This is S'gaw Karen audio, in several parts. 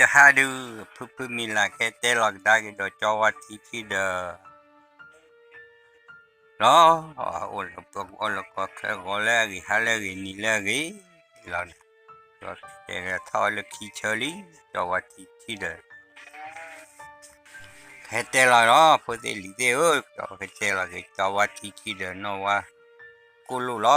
တဟါဒုး ဖုဖုမံၤလၢ်ကဲတဲလီၤကဒါက့ၤဒီးကၠီဝါထံထံဒီး လီၤ, အိၣ်လၢပှၤအီၣ်လၢကီၢ်ချၢဂီၤလၢအဂ့ၤဟါလၢအဂ့ၤနံၤလၢအဂ့ၤလီၤ, တဲထီၣ်လၢခံဆၢလံ, ကၠီဝါထံထံဒီး ဟဲတဲလီၤဒီး ဖိသ့ၣ်လံၤသ့ၣ်ဧၢ, ကတဲလီၤက့ၤကၠီဝါထံထံဒီးနီၢ်ဝါကိၢ်လိၣ်လီၤ,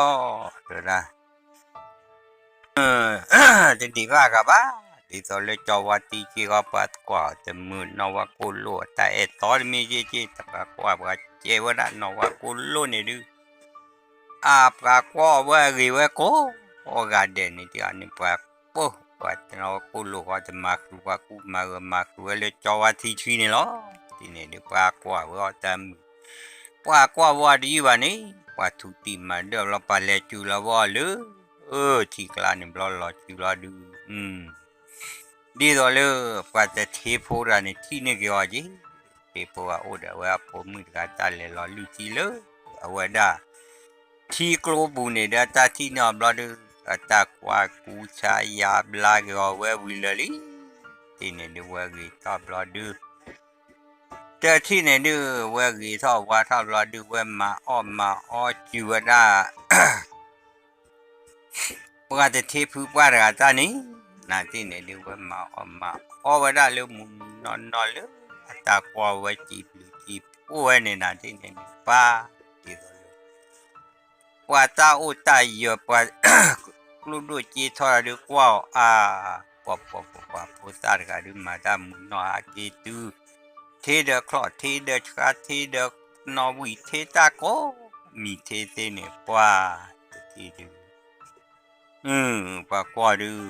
တဲဝဲဒၣ် တဒံးဘၣ်ဂၤဘၣ်, ဒ်သိးလၢကၠီဝါထံထံဃီပှၤကွၢ်တမုာ်နီၢ်ဝါကိၢ်လိၣ်အတၢ်အဲၣ်တီတမံၤက့က့ တပှၤကွၢ်ပှၤကဲဝဲဒၣ်နီၢ်ဝါကိၢ်လိၣ်န့ၣ်ဒုး အပှၤကွၢ်ဝဲအဂ့ၤဝဲကိးဂၤဒဲးန့ၣ် ဒ်အန့ၣ်ပှၤပိာ် ပှၤနီၢ်ဝါကိၢ်လိၣ်ဃီတမၤဃုာ်ပှၤကူမၤဂၢၤမၤဃုာ်ဝဲလၢကၠီဝါထံထံန့ၣ်လီၤ, ဒ်န့ၣ်ဒုး ပှၤကွၢ်ဝဲအီၤတမုာ် ပှၤကွၢ်ဝဲအီၤတယုၢ်ဘၣ်န့ၣ် ပှၤထူးတံၢ်မၤဒၢၣ်ဘျီ ပှၤလဲၤစုလီၤဝဲအီၤလၢ ထံကျါန့ၣ်ဘျီလီၤစုဘျီဒုး ဒ်သိးလၢ ပှၤတထ့ဖိတဂၤန့ၣ် ထံၣ်န့ၢ်က့ၤအီၤက့ၤ, တထ့ဖိအအိၣ်ဒီးအဝဲအဖိမုၣ်တဂၤ တၢ်လဲၤလီၤလုၢ်ထံလၢ အဝဲဒၣ် ထံကျိပူၤန့ၣ်ဒီး တၢ်ထံၣ်န့ၢ်အီၤဘျီဒုး အတၢ်ကွၢ်ကူဆါယါဘျါက့ၤအီၤဝဲဝံၤလၢာ်လံ, ထံၣ်န့ၣ်ဒုးဝဲဂ့ၤထီၣ်ဘျီဒုး တထံၣ်န့ၣ်ဒုး ဝဲဂ့ၤထီၣ်ဝါထီၣ်ဘျီဒုး ဝဲမၤအီၣ်မၤအီစုၤဝဲဒၣ် ပှၤတထ့ဖုပှၢ်တဂၤတၢ်န့ၣ်, နထံၣ်န့ၣ်ဒုး ဝဲမၤအီၣ်မၤအီဝဲဒၣ်လၢမုၢ်မုၢ်နီၢ်နီၢ်လၢ အတၢ်ကွၢ်ဝဲစံးဘျုးစံးဖှိၣ်ဝဲန့ၣ် နထံၣ်န့ၣ်ဒုး ပှၤ ဒ်သိးလၢ ပှၤတၢ်အိၣ်တၢ်ယၢၤ ပှၤ ကျိဒိၣ်စ့ထီၣ်ဒုးကွၢ်အီၤအါ, ပှၤပှၤပှၤပှၤဖိသၣ်တဂၤဒုး မၤတၢ်မုာ်နီၢ်ဟးက့ၤတုၤ ထ့ဒီးချီၣ် ထ့ဒီးဆှါ ထ့ဒီးနီၣ်ဝံၣ် ထ့တၢ်ကိးမံၤထ့သ့န့ၣ် ပှၤ တထံၣ်ဒုး ပှၤကွၢ်ဒုး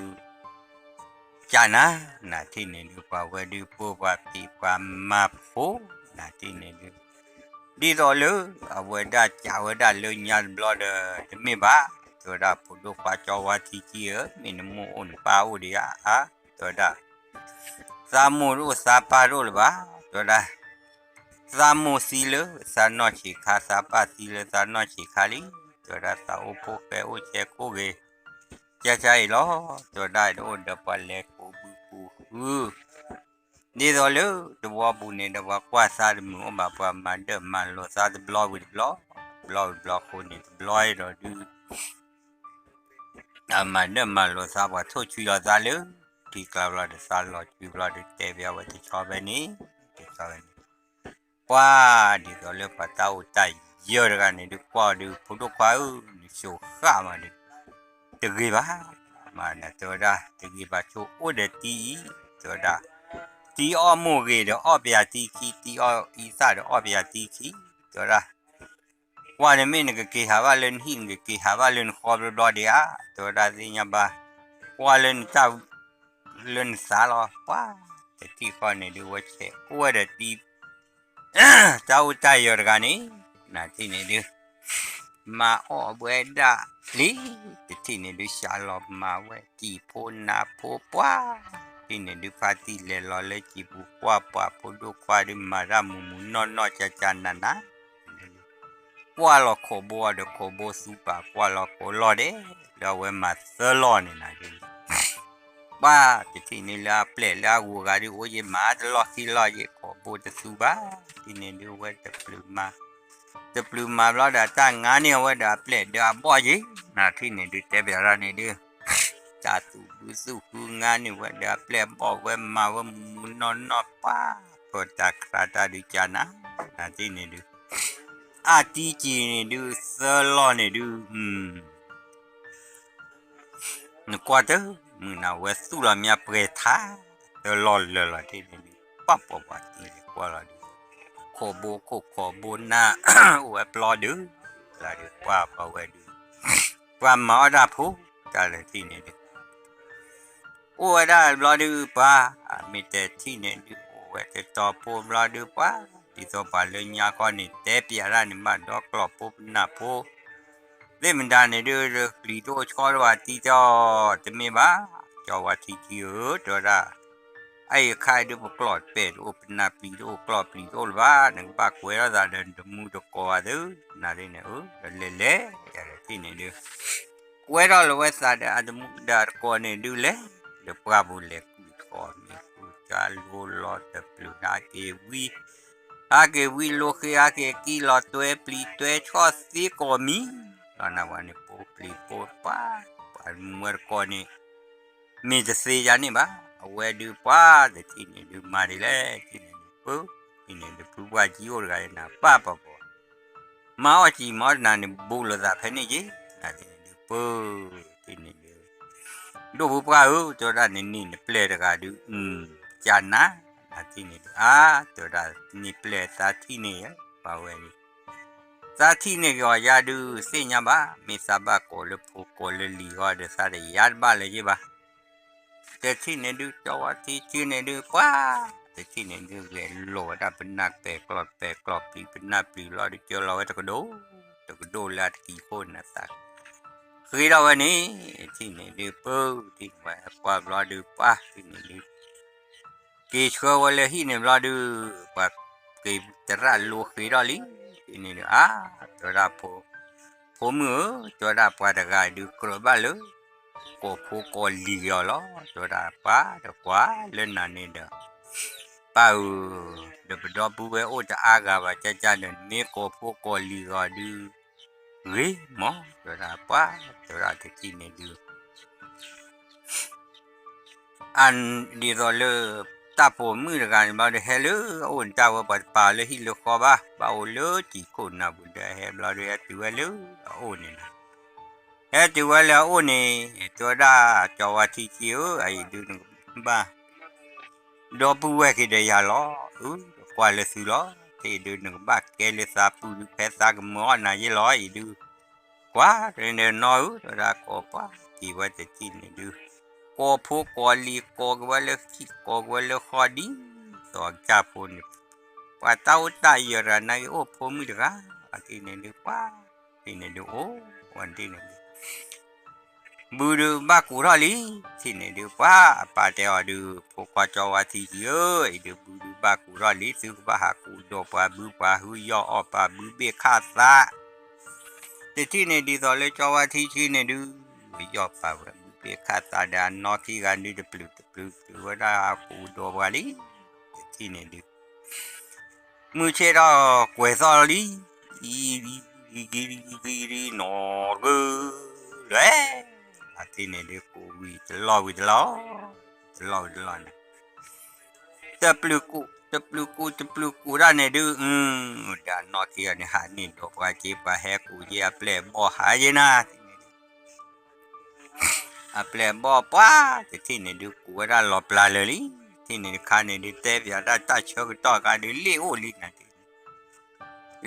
ကနၤ, နထံၣ်န့ၣ်ဒုး ပှၤဝဲဒုး ပှၤဖံးပှၤမၤဖိ နထံၣ်န့ၣ်ဒုး ဒ်သိးလၢ အဝဲဒၣ်ကးဝဲဒၣ်လၢညါတဘျီဒီး တမ့ၢ်ဘၣ်, တဲဝဲဒၣ် ဖိဒိၣ်ခွါကၠီဝါထံထံဧၢ, မ့ၢ်နမိၢ်အိၣ်နပၢ်အိၣ်ဒံးဧါ, တဲဝဲဒၣ် သးမိၢ်တအိၣ်သးပၢ်တအိၣ်လၢၤဘၣ်, တဲဝဲဒၣ် သးမိၢ်သံလၢသးနီၢ်ဆံးခါ သးပၢ်သံလၢသးနီၢ်ဆံးခါလံ, တဲဝဲဒၣ် သးအိၣ်ဖိဃဲအိၣ်ဆဲးကိၣ်ဂ့ၤ ကၠါကၠါအံၤလီၤ, တဲဝဲဒၣ် တအိၣ်ဒီးပှၤလဲၤကိးဘုကိးဃု ဒ်သိးလၢတဝီပူၤန့ၣ်ဒီး ပှၤကွၢ်သးတမုာ်အိၣ်ဘၣ် ပှၤမၤဒၢၣ်မၤလိာ်သးတဘျီဝံၤတဘျီ, တဘျီဝံၤတဘျီအဃိန့ၣ် တဘျီအံၤဒီးဒုး အမၤဒၢၣ်မၤလိာ်သး ပှၤထိၣ်ဆွံလီၤသးလၢ ထံကျါဘျီဒီး သးလီၤဆွံဘျီဒီး တဲဘၣ်ဝဲတဆီဖဲန့ၣ်, တဆီဖဲန့ၣ် ပှၤ ဒ်သိးလၢပှၤတၢ်အိၣ်တၢ်ယၢၤတဂၤန့ၣ်ဒုး ကွၢ်အီၤဒုး ဖိဒိၣ်ခွါဧၢ, နဆိၣ်ဃၣ်မးဒုး တဂ့ၤဘၣ်, မၤနၤတဲဝဲဒၣ် တဂ့ၤဘၣ်ဆိ အိၣ်ဒီးတံၤအံၤ, တဲဝဲဒၣ် တံၤအီၣ်မိၢ်ဂ့ၤဒီးအီၣ်ပယၤတံၤခံ, တံၤအီၣ်အံသၣ်ဒီးအီၣ်ပယၤတံၤခံ, တဲဝဲဒၣ် ကွၢ်နမ့ၢ်နကက့ၤဟးဘၣ်လၢနဟံၣ် နကက့ၤဟးဘၣ်လၢနဃီဘျီဘျီဒံးဧါ, တဲဝဲဒၣ်သ့ၣ်ညါဘၣ်, ကွၢ်လၢနတၢ် လၢနသးလီၤ, ပှၤ တထံၣ်ဃီန့ၣ်ဒုး ဝဲဆဲးအိၣ်ဝဲဒီးတံၤ တၢ်အိၣ်တၢ်ယၢၤတဂၤန့ၣ်, နထံၣ်န့ၣ်ဒုး မၤအီၣ်ဝဲဒၣ်လံ, တထံၣ်န့ၣ်ဒုး စှၤလီၤမၤဝဲ တံၤဖိနါဖိပှၤ, ထံၣ်န့ၣ်ဒုး ဖါတံၢ်လဲၤလီၤလၢစံာ်ပူၤ ကွၢ်ပှၤဖိဒိၣ်ခွါဒုး မၤတၢ်မုာ်မုာ်နီၢ်နီၢ် ကၠါကၠါနးနး ကွၢ်လီၤခိးဘိဒီး ခိးဘိသူပာ် ကွၢ်လီၤခိးလီၢ်ဒဲး လၢအဝဲမၤသၢလီၢ်န့ၣ်နၤဒုး ပှၤတထံၣ်န့ၣ်လၢအပျဲၢ်လၢအဂုၤအဂၤဒုး အိၣ်ယ့ၢ်မၤတလီၢ်ခံလီၢ်ယ့ၢ် ခိးဘိတသူဘၣ်, ထံၣ်န့ၣ်ဒုး ဝဲတပျုာ်မၤ တပျုာ်မၤဘျီဒီး တၢ်ငါန့ၢ်အဝဲဒီးအပျဲၢ်ဒီးအဘီၣ်ယ့ၢ်, နထံၣ်န့ၣ်ဒုး တဲပျးထီၣ်န့ၣ်ဒုး တၢ်သူၣ်ဘုသူၣ်ဃုငါန့ၢ်ဝဲဒီးအပျဲၢ်အဘီၣ် ဝဲမၤဝဲမုာ်မုာ်နီၢ်နီၢ်ပှၤ, ဖိတၢ်ခရါတၢ်ဒုးကၠါနၤ, နထံၣ်န့ၣ်ဒုး အတံၤကံၤန့ၣ်ဒုး သၢလီၢ်န့ၣ်ဒုး နကွၢ်တမုာ်နၤ ဝဲသူၣ်လီၤမၠါပှဲၤထါ, သၢလီၢ်လၢာ်လီၤထံၣ်န့ၣ်ဒုး ပှၤပှၤပှၤတံၤလဲၤကွၢ်လီၤဒုး ခိးဘိခိၣ်ခိးဘိနၢ် အိၣ်ဝဲပျီဒုး လၢဒုး ပှၤပှၤဝဲဒုး ပှၤမၤအီၣ်တၢ်ဖိ တၢ်လဲၤထံၣ်န့ၣ်ဒုး အိၣ်ဝဲဒၣ်ဘျီဒုး ပှၤ မ့ၢ်တဲထံၣ်န့ၣ်ဒုး အိၣ်ဝဲတတီၤဖိဘျီဒုး ပှၤ ဒ်သိးပှၤလၢညါခီန့ၣ် တဲပျးတၢ်န့ၣ် ဘၣ်ဒီကျီၢ်ဖိပနၢ်ဖိ သ့ၣ်မတၤန့ၣ်ဒုး ပျံၤတအိၣ်ဆှီတအိၣ်ဘၣ် တံၤတအီၣ် တမ့ၢ်ဘၣ် ကၠီဝါထံထံဧၢ တဲဝဲဒၣ် အအံၤအခါဒုး ပကျီၢ်ပဲာ်တအိၣ် ပနၢ်ပျံၤတအိၣ် ကျီၢ်ပျံၤတအိၣ်လၢၤဘၣ် နကဘၣ်ကွဲထီၣ်သးဒီးနတမူတကိးဘၣ်သု နၤဒ်န့ၣ် အၢ ဒီးလဲၤလဲၤ ယၤဒီးထံၣ်န့ၣ်ဒုး ကွဲထီၣ်လၢၤဝဲသးဒီးအတမူဒီးအတကိးန့ၣ်ဒုး လဲၤလၢပှၢ်ပူၤလဲၤကုၢ် မ့ၢ်ဃုကၠါလိလီၤတပျုာ် ဟးက့ၤဝံ ဟးက့ၤဝံလိဃ့ ဟးက့ၤကံလီၤတွဲပျံၤတွဲဆီၣ်သ့ကိးမံၤ, လီၤနၤဝဲန့ၣ် ပိာ်ပျံၤပိာ်ပှၤ, ပှၤမုၢ်ဝဲတကိးန့ၣ် မ့ၢ်တသ့ယၤန့ၣ်ဘၣ်, အဝဲဒုးပှၤတထံၣ်န့ၣ်ဒုးမၤဒ်လဲၣ်, ထံၣ်န့ၣ်ဒုးပၢ, ထံၣ်န့ၣ်ဒုးဖုပှၢ်ကံအိၣ်တဂၤအံၤနၤပၢ်ပှၤပှၤ, မၤအီၣ်စံၣ်မၤအီၣ်တနၤန့ၣ် ဘူးလိာ်သးဖဲန့ၣ်က့ၤ, နထံၣ်န့ၣ်ဒုးပၢ, ထံၣ်န့ၣ်ဒုး ဒိၣ်ဖိပှၢ်ဧၢ, တဲဝဲဒၣ်နန့ၢ်နပျဲၢ်တဂၤဒုး, ကနၤ, နထံၣ်န့ၣ်ဒုး အါ, တဲဝဲဒၣ်န့ၢ်ပျဲၢ်သးထံၣ်န့ၢ်ယဲ, ပှၤဝဲန့ၣ် သးထံၣ်န့ၢ်က့ၤအီၤယၤဒုးသ့ၣ်ညါဘၣ်, မ့ၢ်သးဘၣ်ကိးလၢဖိကိးလၢလံၤဃီဒီး သးတယါတဘၣ်လၢၤယ့ၢ်ဘၣ်. တထံၣ်န့ၣ်ဒုး ကၠီဝါထံဆှံန့ၣ်ဒုး ပှၤ, တထံၣ်န့ၣ်ဒုး ဂဲၤလိာ်ဝဲဒၣ်ပနၢ်ပဲာ်ကျီၢ်ပဲာ်ကျီၢ်ပျံၤပနၢ်ပျံၤလီၤဒုး ကၢလီၤဝဲတကဒိၣ်, တကဒိၣ်လၢအတကံၤခိၣ်နၤသး ဃ့ထီၣ်ဝဲန့ၣ်, ထံၣ်န့ၣ်ဒုးပၢ, ထံၣ်န့ၣ်ဝဲပှၢ်ဘျီဒုးပှၢ်, ထံၣ်န့ၣ်ဒုး က့ၤဆှၢဝဲလၢဟံၣ်န့ၣ်ဘျီဒုး, ပှၤက့ၤသရၣ်လိဃ့ထီၣ်လံ, ထံၣ်န့ၣ်ဒုး အါ, တဲဝဲဒၣ် ဖိမုၣ်ဧၢ, တဲဝဲဒၣ်ပှၤတဂၤဒုးကြၢးဘၣ်လၢ ကိးဖိကိးလံၤက့ၤအီၤလီၤ, တဲဝဲဒၣ်ပှၤဒီးကွၢ်လၢနၤန့ၣ်ဒီး ပၢ်ဧၢ, ဒီးပဒီပုၢ်ဝဲၢ်အိၣ်တအါဂၤဘၣ် ကၢ်ကၢ်ဒီး နမ့ၢ်ကိးဖိကိးလံၤက့ၤအီၤဒုး ဂ့ၤမး, တဲဝဲဒၣ်ပှၤ, တဲဝဲဒၣ်တထံၣ်န့ၣ်ဒုး အ ဒ်သိးလၢ တၢ်ပိာ်မုၣ်တဂၤန့ၣ်ဘျီဒီး ဟဲလၢအအိၣ်န့ၣ် တၢ်ဝဲပှၤတပာ်လၢဟံၣ်လၢဃီဘၣ်, ဘၣ်အိၣ်လၢတံၤခိၣ်နၢ်ပူၤဒီး ဟဲဘျီဒီး ဟဲတုၤဝဲလၢအအိၣ်န့ၣ်လီၤ. ဟဲတုၤဝဲလၢအအိၣ်န့ၣ် တဲဝဲဒၣ် ကၠီဝါထံဆှံဧၢ, အအံၤဒုးနကဘၣ် ဒီပုၢ်ဝဲၢ်က့ၤဒီးယၤလီၤ, အၢ ကွၢ်လၢသုလီၤ, တအံၤဒုးနကဘၣ်ကဲလၢသးပူၤဒုး ဖဲသးကမၢအီၣ်နၤယ့ၢ်လီၤ, အံၤဒုး ကွၢ်န့ၣ်နီၤဧၢ, တဲဝဲဒၣ်ကိးပှၤက့ၤဝဲတထံၣ်န့ၣ်ဒုး ကိးဖိကိးလံၤ ကိးက့ၤဝဲလၢဟံၣ် ကိးက့ၤဝဲလၢဃီဒ်သိးအကစၢ်ဖိန့ၣ်, ပှၤတၢ်အိၣ်တၢ်ယၢၤတဂၤနာ်က့ၤအိၣ်ဖိမုၣ်တဂၤ, အထံၣ်န့ၣ်ဒုးပှၤ, ထံၣ်န့ၣ်ဒုးအိၣ်ဝဲတထံၣ်န့ၣ်ဒုး ဘုဒုးဘၣ်ကူးထီၣ်လံ, ထံၣ်န့ၣ်ဒုးပှၤအပၢ်တဲအီၤဒုး ဖိခွါကၠီဝါထံဆှံဧၢ, အံၤဒုးဘုဒုးဘၣ်ကူးထီၣ်လံ, သုကဘၣ်ဟးကူးဒိးပှၤဘု ပှၤဟုယီၢ်အီၣ်ပှၤဘုဘ့ၣ်ခၣ်သး တထံၣ်န့ၣ်ဒ်သိးလၢကၠီဝါထံဆှံန့ၣ်ဒုး ယီၢ်ပာ်ဝဲဘုဘ့ၣ်ခၣ်သးဒီးအနီၢ်ခံဂၤဒုး တပျုာ်တပျုာ်တုၤဝဲဒၣ်ကူးဒိးပှၤလံ, တထံၣ်န့ၣ်ဒုး မုၢ်ဆ့ၣ်ထီၣ်ကွဲၤသီၣ်လံ, အံၤ, အံၤနီၢ်ဂုၤလၢ အထံၣ်န့ၣ်ဒုးကူးဝံၤတလီၢ်ဝံၤတလီၢ်, တလီၢ်ဝံၤတလီၢ်န့ၣ် တပျုာ်ကူး တပျုာ်ကူး တပျုာ်ကူးတၢ်န့ၣ်ဒုး ဒီးအနီၢ်ခံဂၤန့ၣ် ဟးန့ၢ်ဒိးပှၤက့ၤ ပှၤဟဲကူးက့ၤအပျဲၢ်အဘီၣ်ဟးယဲနၤ, အပျဲၢ်အဘီၣ်ပှၤ တထံၣ်န့ၣ်ဒုးကူးဝဲဒၣ်လီၤပျၢ်လၢာ်လံ, ထံၣ်န့ၣ်တခါန့ၣ်ဒုး တဲပၠးတၢ်တၢ်ဆၢကတီၢ်ခါဒုး လ့ၣ်အိၣ်လံနၤ,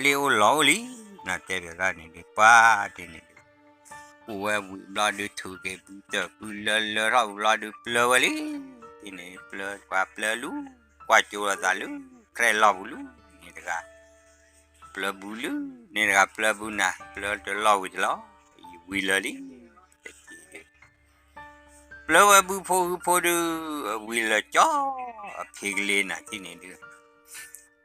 လ့ၣ်အိၣ်လီၤအိၣ်လံ, နတဲပၠးတၢ်န့ၣ်ဒုး ပှၤထံၣ်န့ၣ်ဒုး ကူးဝဲဝံၤဘျီဒုး ထုးက့ၤဘုတၢၢ်ဘုလၢလၢထီၣ်ဝံၤဘျီဒုး ပျၢဝဲလံ, ထံၣ်န့ၣ်ပျၢ ပှၤပျၢလူၤ, ကွၢ်ကၠိလိာ်သးလၢ ကြဲလီၢ်ပူၤလူၤန့ၣ်တဂၤ, ပျၢဘုလၢန့ၣ်တဂၤ ပျၢဘုနၤ ပျၢတလီၢ်ဝံၤတလီၢ်, ယဝံၤလၢာ်လံ, တထံၣ်ဒုး ပျၢဝဲဘုဖိဟုဖိဒုး ဝံၤလၢာ်ကၠီ အဖံကလ့နၤ ထံၣ်န့ၣ်ဒုး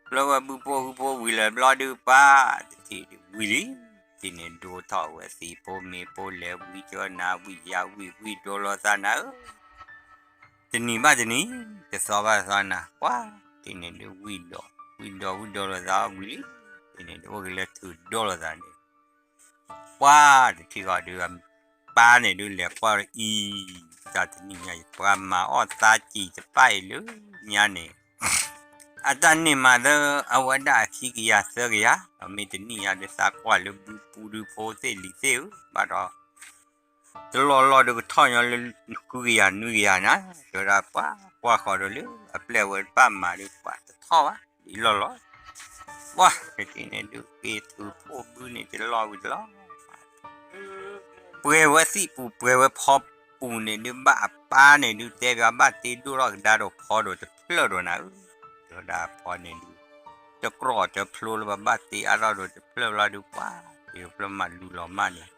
ပျၢဝဲဘုဖိဟုဖိဝံၤလၢာ်ဘျီဒုး ပှၤတထံၣ်ဒုးဝံၤလံ, ထံၣ်န့ၣ်ဒိၣ်ထီၣ်ဝဲသံးဖိမ့ၤဖိလဲၤဝံကၠိနၤ ဝံယၤဝံၤဝံဒိးလိာ်သးနၤဧၢ, တနံၤဘၣ်တနံၤ တသီဘၣ်တသီနၤ ပှၤထံၣ်န့ၣ်ဒုးဝံဒီး ဝံဒီးဝံဒိးလိာ်သးဝံၤလံ, ထံၣ်န့ၣ်ဒုးအိၣ်က့ၤလၢထုးဒိးလိာ်သးန့ၣ် ပှၤတထံၣ်ဃီဒုး ပၢ်န့ၣ်ဒုးလဲၤကွၢ်အံၤ, တၢ်တနံၣ်ညါအံၤ ပှၤမၤအီၣ်သးစံၣ်တပၣ်အံၤလၢညါန့ၣ်, အတၢ်န့ၢ်မးသၢ အဝဲဒၣ်အခံကယၤသၢကယၤ, ဒီးမ့ၢ်တနံၣ်ညါဒုးသးကွၢ်လၢဘုပူၤဒုးဖိသ့ၣ်လံၤသ့ၣ်ဧၢ, ဘၣ်ဒီး တလီၢ်လီၢ်ဒုးကထီၣ်ညီလၢ ဃုကယၤနွံကယၤနၤ, တဲဝဲဒၣ်ပှၤကွၢ်ဃီၤဒီးလၢအပျဲၢ်ဝဲတပၣ်မၤဒုးပှၤတထီၣ်ဘၣ် ဒ်လီၢ်လီၤ ပှၤတထံၣ်န့ၣ်ဒုးက့ၤထုးဖှိၣ်ဘုန့ၣ်တလီၢ်ဝံၤတလီၢ်, ပှဲၤဝဲသံးပူၤ ပှဲၤဝဲဖီပူၤန့ၣ်ဒုး ဘၣ်အပၢ်န့ၣ်ဒုး တဲပၠးဘၣ်တ့ဒိၣ်ထီၣ်ကဒါဒီးဖီဒိၣ်တဖျၢၣ်ဒိၣ်နၤဧၢ, တဲဝဲဒၣ်ဖီန့ၣ်ဒုး တကြီၢ်တဖျိလၢပဘၣ်တ့အါထီၣ်ဒိၣ်တဖျၢၣ်ဘျီဒုး ပှၤတ့တဖျၢၣ်မးလူလီၤမးန့ၣ်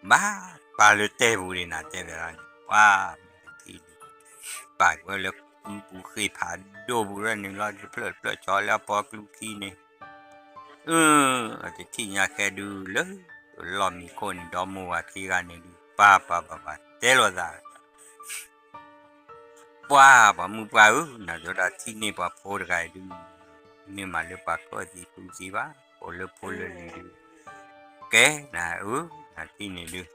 ဘၣ်ပာ်လၢတဲပူၤဒံးနၤ တဲပၠးဒၣ်န့ၣ် ပှၤမ့ၢ်တထံၣ်ဒုး ပာ်က့ၤဝဲလၢကုပူၤဃ့ၢ်ဖးဒိၣ်ပူၤဒၣ်န့ၣ်လီၤ တဖျၢၣ်တဖျၢၣ်ဆီလၢအပီၤကျူခံန့ၣ်, အၢ တထံၣ်ညါခဲဒုးလၢ လီၢ်မံခိၣ်န့ၣ် ဒီမိၢ်ဝၤခံဂၤန့ၣ်ဒုး ပှၤပှၤပှၤပှၤတဲလိာ်သး ပှၤပှၤမုၣ်ပှၢ်ဧၢ, နၤတဲဝဲဒၣ် ထံၣ်န့ၢ်ပှၤဖိတဂၤအံၤဒုး မ့ၢ်မးလၢပှၤကၢၣ်သံကူသံဘၣ်, အိၣ်လၢဖိလၢလံၤဒုး ကဲနၤဧၢ, နၤထံၣ်န့ၣ်ဒုး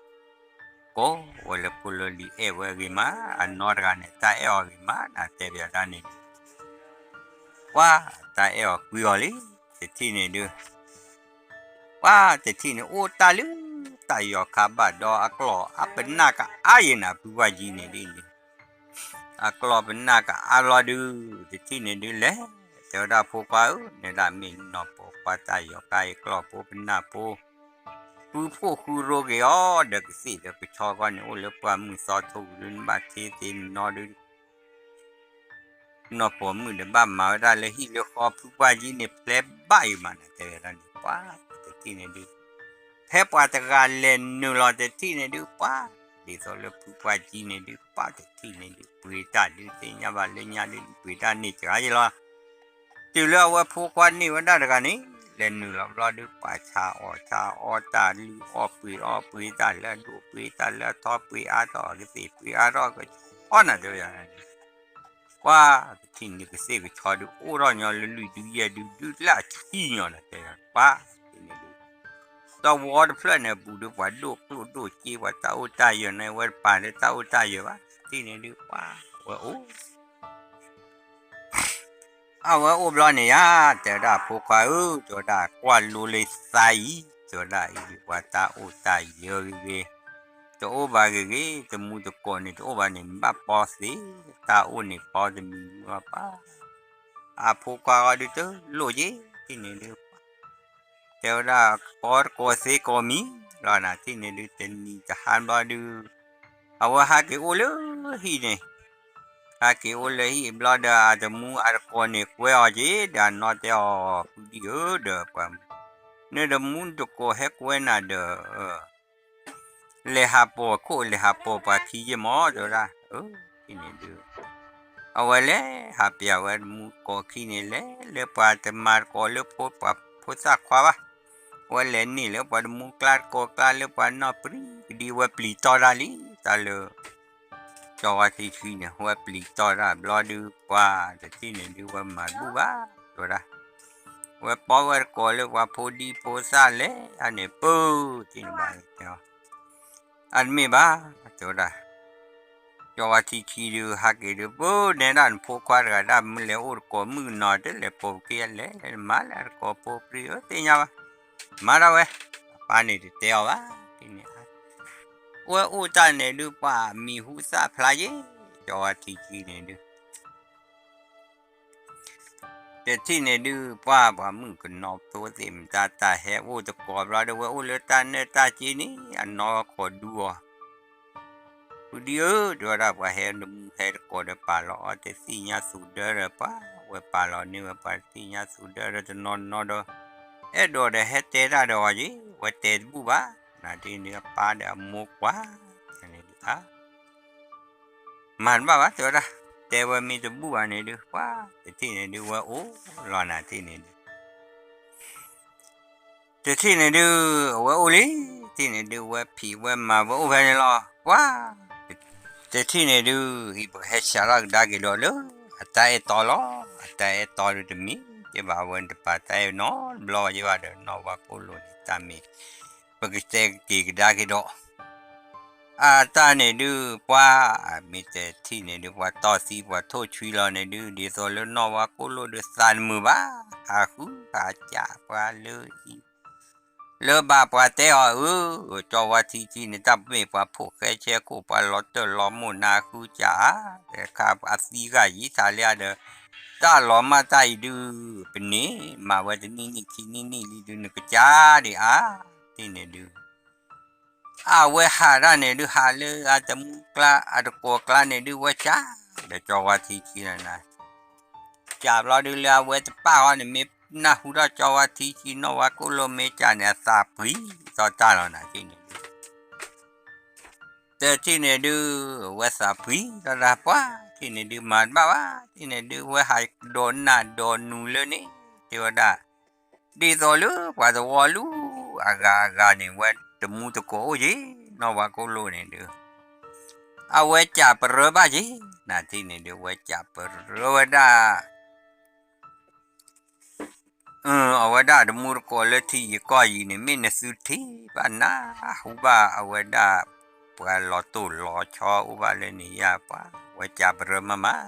ကိးဝဲလၢဖိလၢလံၤအဲၣ်ဝဲအဂ့ၤမး, အနီၢ်တဂၤန့ၣ် တၢ်အဲၣ်အီၤဂ့ၤမး, နၤတဲဘၣ်ဒၣ်န့ၣ်ဒုး ပှၤ တၢ်အဲၣ်အီၤကွံအီၤလံ, တထံၣ်န့ၣ်ဒုး ပှၤတထံၣ်န့ၣ် အိၣ်တၢ်လၢ တၢ်ယီၤခါဘၣ်ဒီးအကျီၢ် အပနၢ်ကအါယဲနၤ ဖုပှၢ်ကံန့ၣ်ဒ်န့ၣ်, အကျီၢ်ပနၢ်ကအါဘျီဒုး တထံၣ်န့ၣ်ဒုးလဲၤ, တဲဝဲဒၣ်ဖိခွါဧၢ, နဲဒၣ်မ့ၢ်နီၢ်ပိာ်ခွါတၢ်ယီၤခါအံၤ ကျီၢ်ဖိပနၢ်ဖိ ဃုဖှိၣ်ဃုရိက့ၤအီၤ ဒီးကသ့ၣ်ဒီးကဆီဃီန့ၣ် အိၣ်လၢပှၢ်မုၢ်သီထိပူၤဒုး နဘၣ်ထ့သ့ၣ်နီၣ်ဒုး နီၢ်ပိာ်မုၣ်ဒီးဘၣ်မၤဝဲဒၣ်လၢဟံၣ်လၢဃီ ဖုပှၢ်ကံန့ၣ် ဖျဲဘၣ်အံၤမး နၤတဲဝဲဒၣ်န့ၣ် ပှၤတထံၣ်န့ၣ်ဒုး ဖဲပှၤတဂၤလဲၤနုာ်လီၤတထံၣ်န့ၣ်ဒုး ပှၤ ဒ်သိးလၢဖုပှၢ်ကံန့ၣ်ဒုး ပှၤတထံၣ်န့ၣ်ဒုး ပှ့ၤတၢ်ဒုး သ့ၣ်ညါဘၣ်လၢညါဒုး ပှ့ၤတၢ်န့ၢ်စှၤယဲလီၤ. တုၤလၢအဝဲဖိခွါန့ၢ်ဝဲဒၣ်တဂၤန့ၣ် လဲၤနုာ်လီၤဘျီဒုး ပှၤဆါအီၣ်ဆါအီတၢ် လုၢ်အီၣ်ပှ့ၤအီၣ်ပှ့ၤတၢ်လၢအဒိၣ် ပှ့ၤတၢ်လၢအထီ ပှ့ၤအါထီၣ် ကသ့ၣ်ပှ့ၤအါထီၣ်ကဆီနၤတဲဝဲဒၣ်န့ၣ် ပှၤတထံၣ်န့ၣ်ကသ့ၣ်ကဆီဒုး အိၣ်ထီၣ်ညီလၢလွံၢ်ဒုယဲၢ်ဒု ဒုလၢအဆံညီနၤတဲဝဲဒၣ် ပှၤတထံၣ်န့ၣ်ဒုး တဝီတဖျၢၣ်န့ၣ်အပူၤဒုး ပှၤဒိၣ်ကျိၣ်ဒိၣ်စ့ ပှၤတၢ်အိၣ်တၢ်ယၢၤန့ၣ် ဝဲတပာ်လၢတၢ်အိၣ်တၢ်ယၢၤဘၣ် တထံၣ်န့ၣ်ဒုး ပှၤ ဝဲအိၣ် အဝဲအိၣ်ဘျီန့ၣ်ယါ တဲဝဲဒၣ်ဖိခွါဧၢ, တဲဝဲဒၣ်ကွၢ်လိလၢသးအံၤ, တဲဝဲဒၣ်အံၤ ပှၤတၢ်အိၣ်တၢ်ယၢၤဂ့ၤဂ့ၤ, တအိၣ်ဘၣ်ဂ့ၤဂ့ၤ, တမူတကိးန့ၣ် တအိၣ်ဘၣ်န့ၣ် နဘၣ်ပီသ့, တၢ်အိၣ်န့ၣ်ပီတမံၤမံၤဘၣ်ပၢ်, အဖိခွါဃီဒုးတလိၣ်က့ၤ, တထံၣ်န့ၣ်ဒုး တဲဝဲဒၣ် ပီတကိးသ့ကိးမံၤလီၤနၤ တထံၣ်န့ၣ်ဒုး တနံၤတဟါဘျီဒုး အဝဲဟးက့ၤအိၣ်လၢဟံၣ်န့ၣ်, ဟးက့ၤအိၣ်လၢဟံၣ်ဘျီဒီး အတမူအတကိးန့ၣ် ကွဲအီၤက့ၤ ဒီးအနီၢ်တဲအီၤ ဖုဒံဧၢ ဒီးပှၤ, နတမူတကိးဟဲကွဲနၤဒီး လဲၤဟးပိာ်ခိၣ် လဲၤဟးပိာ်ပှၤခံယ့ၢ်မီၤ တဲဝဲဒၣ်, တထံၣ်န့ၣ်ဒုး အဝဲလဲၤဟးပျးဝဲတမူတကိးခံန့ၣ် လဲၤလၢပှၤတမၤတကိးလၢဖိပှၤဖိသၣ်ခွါဘၣ်, အဝဲလဲၤန့ၢ်လၢပှၤတမူကျါတကိးကျါလၢပှၤနီၢ်ပြံကဒံ အဝဲပျံၤတီၢ်တၢ်လံ, တၢ်လၢ ကၠီဝါထံဆှံန့ၣ် အဝဲပျံၤတီၢ်တၢ်ဘျီဒုး ပှၤတထံၣ်န့ၣ်ဒုး ဝဲမၤတဘူၣ်ဘၣ် တဲဝဲဒၣ်, ဝဲပီဝဲတကိးလၢပှၤဖိဒံဖိသၣ်လဲၣ်န့ၣ် ပၢတထံၣ်န့ၣ်ဘၣ် အတမ့ၢ်ဘၣ် တဲဝဲဒၣ်, ကၠီဝါထံဆှံဒုး ဟးက့ၤဒုး ပၢနဲဒၣ်နဖိခွါတဂၤဒၣ် မ့ၢ်လဲၤအိၣ်တကိးမုၣ်ကနီၤ တလဲၤပိာ်က့ၤလဲၣ် မၤလၢအတကိးဖိပြံဧၢ သ့ၣ်ညါဘၣ်, မၤဒၣ်ဝဲ, အပၢ်န့ၣ်တတဲအီၤဘၣ်, တထံၣ်န့ၣ် ဝဲအိၣ်တၢ်န့ၣ်ဒုး ပှၤမံၤဟူသၣ်ဖျါယ့ၢ်, ကၠီဝါထံဆှံန့ၣ်ဒုး တထံၣ်န့ၣ်ဒုး ပှၤပှၤမုၣ်ကနီၤဖိသ့ၣ်မတၤ တၢ်ဟဲအိၣ်တကိးဘျီဒီး ဝဲအိၣ်လၢတၢ်နၢတၢ်စ့န့ၣ် အနီၢ်ဝဲခိးဒူအီၤ, ဖုဒံဧၢ တဲဝဲဒၣ် ပှၤဟဲတမူဟဲတကိးဒီး ပာ်လီၤအီၤတသ့ၣ်ညါသူၣ်ဒၢဒီး ပှၤဝဲပာ်လီၤန့ၢ်ဝဲ ပှၤတသ့ၣ်ညါသူၣ်ဒၢဒီးတနီၤနီၤဒီး အဲၣ်ဒိးဒီးဟဲတဲတၢ်ဒီးအီၤက့ၤ ဝဲတဲတဘူၣ်ဘၣ်, နၤတထံၣ်န့ၣ်ဒုး အပၢ်ဒီးအမိၢ်ကွၢ်န့ၣ်ဒုး မၤတဘၣ်ဘၣ် တဲဝဲဒၣ်, တဲဝဲမ့ၢ်တဘူၣ်ဘၣ်န့ၣ်ဒုး ပှၤတထံၣ်န့ၣ်ဒုး ဝဲအိၣ်လီၤနၤ တထံၣ်န့ၣ်ဒုး တထံၣ်န့ၣ်ဒုး အဝဲအိၣ်လံ, တထံၣ်န့ၣ်ဒုး ဝဲဖံးဝဲမၤဝဲအိၣ်ဖဲန့ၣ်လီၤ, ပှၤ တထံၣ်န့ၣ်ဒုး အံၤပကဟဲစးထီၣ်ကဒါက့ၤဒီးလၢ အတၢ်အဲၣ်တီလီၤ, အတၢ်အဲၣ်တီဒုးတမ့ၢ်ကဲဘၣ် အဝဲန့ၣ်တပာ်တၢ်အဲၣ်နီတဘျီဘၣ်ယဲဘၣ်ဒီး နီၢ်ဝါကိၣ်လိၣ်န့ၣ် တၢ်မ့ၢ် ပကတဲက့ၤကဒါက့ၤဒီး အတၢ်န့ၣ်ဒုး ပှၤ မ့ၢ်တထံၣ်န့ၣ်ဒုး ပှၤတီၢ်သံပှၤထိၣ်ဆွံလီၤန့ၣ်ဒုး ဒ်သိးလၢနီၢ်ဝါကိၣ်လိၣ်ဒုးသးတမုာ်ဘၣ်, ဟးဃုဟးကးပှၤလၢအံၤ လၢဘၣ်ပှၤတဲအီၤဧၢ, ကၠီဝါထံဆှံန့ၣ် တၢ်မ့ၢ်ပှၤဖိၣ်ဃဲဆဲခိၣ် ပှၤလီၤတၢၢ်လီၤမိၢ်နၤဃုကးဧါ, တခါအသံဂၤယံာ်ထးလၢအဒီး တၢ်လီၤမၢ်တၢ်အံၤဒုး ပန့ၢ် မၤဝဲတနံၣ်နံၣ်ခံနံၣ်နံၣ်လံဒုး နကစၢ်ဒံးဧါ, တထံၣ်န့ၣ်ဒုး အဝဲဟးတၢ်န့ၣ်ဒုး ဟးလၢအတမူကျါ အတကိးကျါန့ၣ်ဒုး ဝဲစး ဒီးကၠီဝါထံဆှံလီၤနၤ, စးဘျီဒုးလၢအဝဲတပၣ်ဃီန့ၣ် မ့ၢ်နၢ်ဟူထီၣ်ကၠီဝါထံဆှံ နီၢ်ဝါကိၣ်လိၣ်မ့ၢ်စးန့ၣ် အသးပှံၤထီၣ်တၢ်လီၤနၤ တထံၣ်န့ၣ်ဒုး တထံၣ်န့ၣ်ဒုး ဝဲသးပှံၤထီၣ်တၢ် ပှၤ တထံၣ်န့ၣ်ဒုး မၤတဘၣ်ဘၣ် တထံၣ်န့ၣ်ဒုး ဝဲဟးဒိးနၢ်ဒိးနူၤလၢန့ၣ် တဲဝဲဒၣ် ဒ်သိးလၢပှၤသဝီလူၤအဂၤအဂၤန့ၣ် ဝဲတမူတကိးအိၣ်က့ၤ နီၢ်ဝါကိၣ်လိၣ်န့ၣ်ဒုး အဝဲစးပရၢဘၣ်က့ၤ နၤထံၣ်န့ၣ်ဒုး ဝဲကးပရၢဝဲဒၣ် အဝဲဒၣ်တမူတကိးလၢထံယံၤကီၢ်ယံၤန့ၣ် မ့ၢ်နသုထံၣ်ဘၣ်နၢ်ဟူဘၣ်အဝဲဒၣ် ပှၤလီၤတိၢ်လီၤဆီအိၣ်ဘၣ်လၢန့ၣ်ယါပှၤ ဝဲကးပရၢမးမး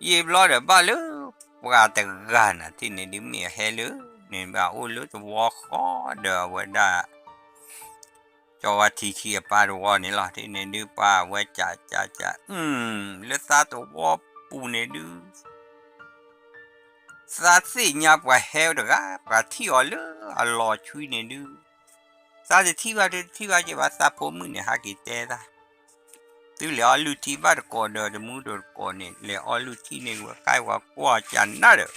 ယံာ်ဘျီဒီးဘၣ်လၢ ပှၤတဂၤနၤထံၣ်န့ၣ်ဒုး မ့ၢ်အဟဲလၢ န့ၣ်ဘၣ်အိၣ်လၢသဝီဃီဒီးအဝဲဒၣ် ကၠီဝါထံဆံအပၢ်တဝီန့ၣ်လီၤ. ထံၣ်န့ၣ်ဒုးပှၤအဝဲကးကးကး လၢသးသဝီပူၤန့ၣ်ဒုး သးသ့ၣ်ညါပှၤဟဲတဂၤ ပှၤထံၣ်အီၤလၢအလီၤဆွံန့ၣ်ဒုး သးတထံၣ်ဘၣ်တထံၣ်ဘၣ်က့ၤဘၣ် သးဖိမုၣ်န့ၣ် ဟးက့ၤတဲသး သုလဲၤအီလုၢ်ထံဘၣ်တကိးဒီးတမူဒီးတကိးန့ၣ် လဲၤအီလုၢ်ထံန့ၢ်ဝဲကါဝဲကွၢ်ကနၣ်ဒီး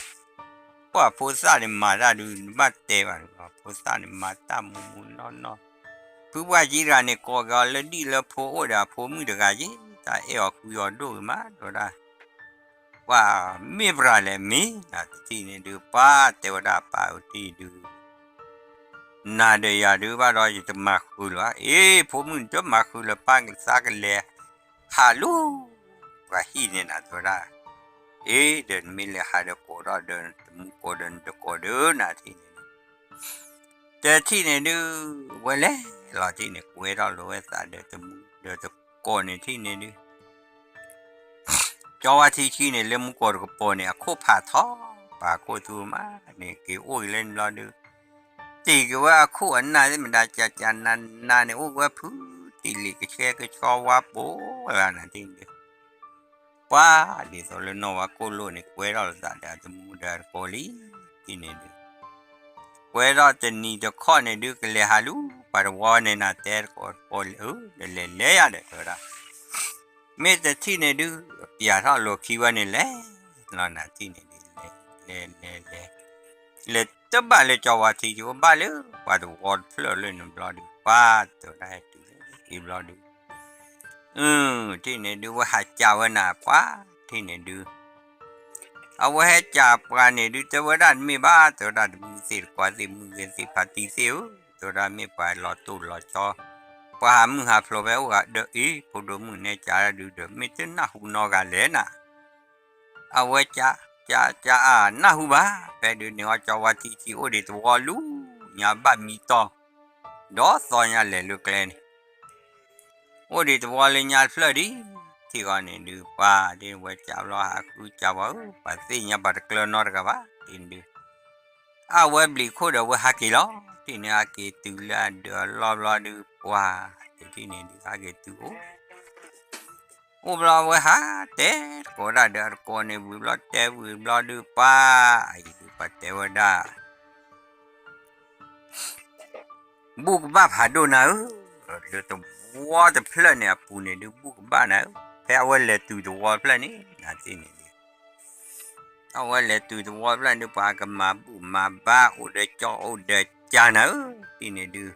ကွၢ်ဖိသၣ်န့ၣ်မၤတၢ်ဒုး နဘၣ်တဲဘၣ် ဖိသၣ်န့ၣ်မၤတၢ်မူမူနီၢ်နီၢ် ဖုပှၢ်ကံတဂၤန့ၣ် ကိးက့ၤအီၤလၢဒံၣ်လၢဖိအိၣ်ဒီးအဖိမုၣ်တဂၤက့ၤ တၢ်အဲၣ်အီၤကွံအီၤဒိၣ်ဂ့ၤမး တဲဝဲဒၣ် ပှၤမ့ၢ်ပြၤလဲၣ်မ့ၢ် နၤတထံၣ်န့ၣ်ဒုး ပှၤတဲဝဲဒၣ်ပၢ်အုၣ်ထံၣ်ဒုး နၤဒီးယၤဒုးဘၣ်ဒီးယတမၤဃုာ်လၢၤဘၣ် အ့ ဖိမုၣ်နတမၤဃုာ်လၢၤ ပၢ်သးကလဲၤ ဟးလူၤ ပှၤဟံၣ်န့ၣ်နၤတဲဝဲဒၣ် အ့ ဒီးနမ့ၢ်လဲၤဟးဒီးကိးထီၣ်ဒီး တမူကိးဒီးနတကိးဒီးနၤထံၣ်န့ၣ်ဒုး တထံၣ်န့ၣ်ဒုး ဝဲလဲၤလီၤထံၣ်န့ၣ် ကွဲထီၣ်လိာ်ဝဲသးဒီးတမူဒီးတကိးန့ၣ်ထံၣ်န့ၣ်ဒုး ကၠီဝါထံဆံန့ၣ် လၢမူကိးတကပီၤန့ၣ် အခိၣ်ဖးထီ ပှၤခိၣ်သူမးန့ၣ် က့ၤအိၣ်က့ၤလၢန့ၣ်ဘျီဒုး တ့ၢ်က့ၤဝဲအခိၣ်အနၢ်သ့ၣ်မတၤ ကကနနန့ၣ် အိၣ်ဝဲဖုတံၢ်လံာ်ကဆှဲကဆှီဝါပိာ်ဝဲနၤထံၣ်န့ၣ်ဒုး ပှၤဒ်သိးလၢနီၢ်ဝါကိၣ်လိၣ်န့ၣ် ကွဲထီၣ်လိာ်သးဒီးတမူဒီးတကိးလံ ထံၣ်န့ၣ်ဒုး ကွဲထီၣ်တနံၤတခီန့ၣ်ဒုး ကလဲၤဟးလူၤ ပှၤတဝီန့ၣ်နၤတဲတကိးတကိးလံ အၢ ဒီးလဲၤလဲၤယၤဒီးတဲဝဲဒၣ် မ့ၢ်တထံၣ်န့ၣ်ဒုး ပျးထီၣ်လိာ်ခံဝဲန့ၣ်လဲၤ လီၤနၤထံၣ်န့ၣ်ဒုး လဲၤလဲၤလဲၤလဲၤ လဲၤတဘၣ်လၢကၠီဝါထံက့ၤ အိၣ်ဘၣ်လၢ ပှၤတဝီတဖျၢၣ်လၢန့ၣ်ဘျီဒုး ပှၤတဲဝဲဒၣ်ဟဲတုၤလၢအံၤဘျီဒုး ထံၣ်န့ၣ်ဒုး ဝဲဟးကးဝဲနၤပှၤ ထံၣ်န့ၣ်ဒုး အဝဲဟဲကးပှၤန့ၣ်ဒုး တဲဝဲဒၣ်တမ့ၢ်ဘၣ် တဲဝဲဒၣ်တမူသ့ၣ်တကွါသ့ၣ်မုၢ်ဂ့ၤသ့ၣ်ဖါတံၢ်သ့ၣ်ဧၢ တဲဝဲဒၣ်မ့ၢ်ပှၤလီၤတိၢ်လီၤဆီ ပှၤဟးမုၢ်ဟးဖျိးဖဲအိၣ်ဂၤဒီးအံၤ ဖိဒိၣ်မုၣ်နဲကးဒုးဒီး မ့ၢ်တနၢ်ဟူနီတဂၤလဲၣ်နၤ အဝဲကး ကး ကးအါ နၢ်ဟူဘၣ် ဖဲဒုးန့ၣ်အီၤ ကၠီဝါထံဆံအိၣ်ဒံးသဝီလူၤညါဘၣ်မံတီၤ ဒီးသီညါလဲၤလၢကျဲန့ၣ် အိၣ်ဒံးသဝီလၢညါတဖျၢၣ်ဒံး ထံၣ်ဃီန့ၣ်ဒုး ပှၤဒ်ဝဲကးဘျီဟးဃုကးပှၤဧၢ ပှၤသ့ၣ်ညါပှၤတကျၢၤနီတဂၤဘၣ် ထံၣ်န့ၣ်ဒုး အဝဲဘျံးခိၣ်ဒီးဝဲဟးက့ၤလီၤ ထံၣ်န့ၣ်ဟးက့ၤတုၤလၢအဒၢးအလီၢ်ဘျီဒုး ပှၤတထံၣ်န့ၣ်ဒုး ဟးက့ၤတုၤအိၣ် အိၣ်ဘျီဝဲဟးတဲတကိးဒၣ်ဒီးအတကိးန့ၣ်ဝံၤဘျီ တဲဝံၤဘျီဒုး ပှၤအံၤဒုး ပှၤတဲဝဲဒၣ် ဘူၣ်ကဘၣ်ဖးဒိၣ်နၤဧၢ, လၢသဝီတဖျၢၣ်န့ၣ်အပူၤန့ၣ်ဒုး ဘူၣ်ကဘၣ်နၤဧၢ, ဖဲအဝဲလဲၤတုၤသဝီတဖျၢၣ်န့ၣ် နၤသ့ၣ်န့ၣ်ဒုး အဝဲလဲၤတုၤသဝီတဖျၢၣ်န့ၣ်ဒုး ပှၤကမၤဘူၣ်မၤဘါ အိၣ်ဒီးကၠီအိၣ်ဒီးကၠါနၤဧၢ, သ့ၣ်န့ၣ်ဒုး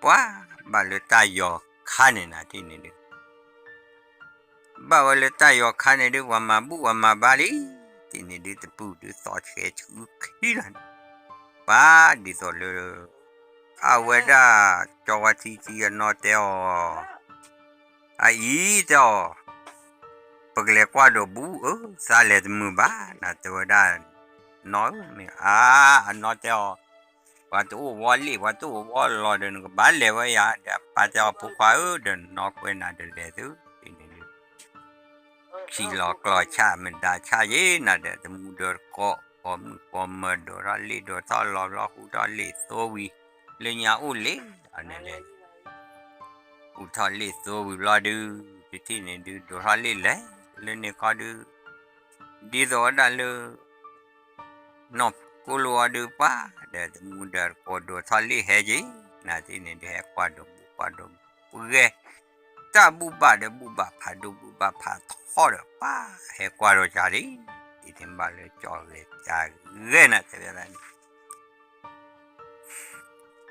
ပှၤဘၣ်လၢတၢ်ယီၤခါန့ၣ် နၤသ့ၣ်န့ၣ်ဒုး ဘၣ်ဝဲလၢတၢ်ယီၤခါန့ၣ်ဒုး ပှၤမၤဘူၣ်ပှၤမၤဘါလံ, သ့ၣ်န့ၣ်ဒုး တပုၢ်ဒုးသီၣ်ဆှဲးဆူခံလီၤန့ၣ်, ပၢ်ဒ်သိးလၢ အဝဲဒၣ် ကၠီဝါထံဆံအနီၢ်တဲအီၤ, အအံၤတဲအီၤ, ပကလဲၤကွၢ်ဒိးဘူၣ်ဧၢ, သးလဲၤတမုာ်ဘၣ် နၤတဲဝဲဒၣ်, နီၢ်ဧၢ, မ့ၢ်အါ, အနီၢ်တဲအီၤ, ပှၤတအိၣ်ဝီလ့ၣ် ပှၤတအိၣ်ဝီလီၤဒီး နကဘၣ်လဲၤဝဲယၤ, ဒီးအပၢ်တဲအီၤ ဖိခွါဧၢ, ဒီးနီၢ်ကွဲးနၤဒီးလဲၤသု, သ့ၣ်န့ၣ်ဒုး ဆံးလီၤကျီၢ်ဆၣ်မတၤဆၣ်ယ့ၣ်နၤဒီး တမူဒီးတကိး ပိာ်မုၣ်ပိာ်မၢၤဒိးထီၣ်လ့ၣ်ဒိးထီၣ်လီၤဘျီ ဟူထီၣ်လ့ၣ်သိဝံၤ လၢညါအိၣ်လ့ၣ်အန့ၣ်လဲၣ်, ဟူထီၣ်လ့ၣ်သိဝံၤဘျီဒုး တထံၣ်န့ၣ်ဒုး ဒိးထီၣ်လ့ၣ်လဲၣ် လၢန့ၣ်ခီဒုး ဒ်သိးဝဲဒၣ်လၢ နီၢ်ကိၣ်လိၣ်အီၤဒုးပှၤ ဒီးတမူဒီးတကိးဒိးထီၣ်လ့ၣ်ဟဲက့ၤ, နၤသ့ၣ်န့ၣ်ဒုး ဟဲကွၢ်ဒိးဘူၣ်ကွၢ်ဒိးဘူၣ်ပှဲၤ တၢ်ဘူၣ်ဘၣ်ဒီးဘူၣ်ဘၣ်ဖးဒိၣ်ဘူၣ်ဘၣ်ဖးထီဒီးပှၤ ဟဲကွၢ်ဒီးကၢ်လံ, ဒ်န့ၣ်ဘၣ်လၢကၠီဂဲၤကၢ်ဂဲၤနၤတဲဝဲဒၣ်န့ၣ်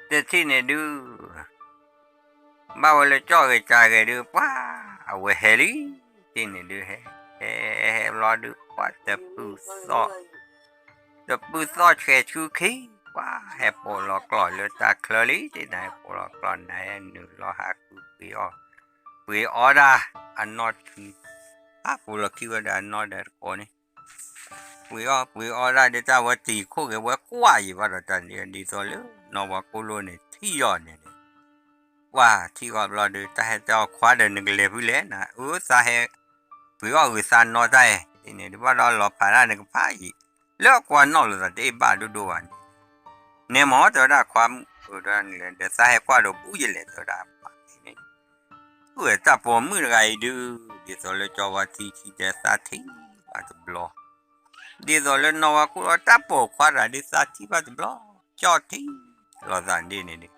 တထံၣ်န့ၣ်ဒုး ဘၣ်ဝဲလၢကၠီဂဲၤကၢ်ဂဲၤဒုးပှၤ အဝဲဟဲလံ, တထံၣ်န့ၣ်ဒုး ဟဲ ဟဲ ဟဲဘျီဒုးပှၤ တပုၢ်သီၣ် တပုၢ်သီၣ်ဆှဲးဆူခံ, ပှၤဟဲပိာ်လီၤကျီၢ်လၢတၢ်ချၢလံ, တထံၣ်န့ၣ်ဟဲပိာ်လီၤကျီၢ် နၤဟဲနုာ်လီၤဟးဃုပှ့ၤအီၣ်, ပှ့ၤအီၣ်ဒၣ် အနီၢ်ထံ အါပူၤလီၢ်ခံဝဲဒၣ်နီၢ်ဒီးတကိးန့ၣ် ပှ့ၤအီၣ်ပှ့ၤအီၣ်ဒၣ်ဒီးတၢ်ဝဲတံၤခိၣ်က့ၤဝဲကွၢ်ယံၤဘၣ်ဒီးတၢ်န့ၣ် ဒ်သိးလၢနီၢ်ဝါကိၣ်လိၣ်န့ၣ် ထံၣ်အီၤန့ၣ် ပှၤထံၣ်အီၤဘျီဒီး တၢ်ဟဲတဲအီၤခွါဒီးနကလဲၤဖုလဲၣ်နၤ အၢ သးဟဲ ပှ့ၤအီၣ်ဂ့ၤသးနီၢ်တၢ်အံၤ ဒ်န့ၣ်ဒုးဘၣ်ဒီးလီၤဖးဒၣ်နကဖးယံၤ လၢအကွၢ်နီၣ်လိာ်သးတအ့ၣ်ဘၣ်ဒိၣ်ဒိၣ်ဘၣ်န့ၣ် နဲမ့ၢ်တဲဝဲဒၣ်ခွါမုၣ် ဒီးသးဟဲကွၢ်ဒီးဘူးယလဲၣ်တဲဝဲဒၣ်ပှၤန့ၣ် အၢ တၢ်ပိာ်မုၣ်တဂၤအံၤဒုး ဒ်သိးလၢကၠီဝါထံထံတဲသးထံၣ်ဘၣ်တဘျီ ဒ်သိးလၢနီၢ်ဝါကိၣ်လိၣ်တၢ်ပိာ်ခွါတဂၤဒုးသးထံၣ်ဘၣ်တဘျီ ကၠီထံၣ်လိာ်သးဒ်န့ၣ်ဒုး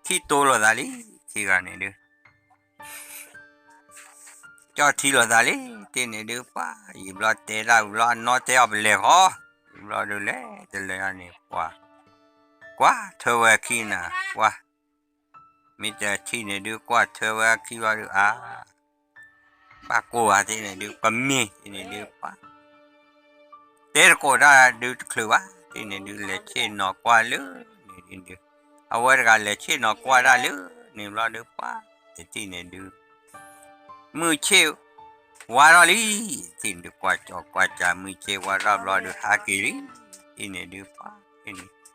ထံၣ်တိလိာ်သးလံ ခံဂၤန့ၣ်ဒုး ကၠီထံၣ်လိာ်သးလံ တ့ၢ်န့ၣ်ဒုး ပှၤယံၤဘျီတဲဒၣ်ဝံၤဘျီ အနီၢ်တဲအီၤပလဲၤဃီ ယံၤဘျီဒုးလဲၤတလဲၤန့ၣ် ပှၤ ကွၢ်ထွဲဝဲအခံနၤ ပှၤ မ့ၢ်တထံၣ်န့ၣ်ဒုး ကွၢ်ထွဲဝဲအခံဘျီဒုး အါ ဘၣ်ကိၢ်ဘၣ်တ့ၢ်န့ၣ်ဒုး ကမ့ၢ်တ့ၢ်န့ၣ်ဒုး ပှၤ တဲတကိးတၢ်ဒုးတချုးဘၣ် တ့ၢ်န့ၣ်ဒုး လဲၤဆ့ၣ်နီၤကွၢ်လၢန့ၣ်ဒုး အဝဲတဂၤလဲၤဆ့ၣ်နီၤကွၢ်ဒၣ်လၢန့ၣ်ဘျီဒုး ပှၤ တထံၣ်န့ၣ်ဒုး မုၢ်ဆ့ၣ်ဝါထီၣ်လံ တထံၣ်န့ၣ်ဒုး ကွၢ်ကၠီကွၢ်ကၠီ မုၢ်ဆ့ၣ်ဝါထီၣ်ဘျီဒုး ဟးက့ၤလံ တထံၣ်န့ၣ်ဒုး ပှၤ တ့ၢ်န့ၣ်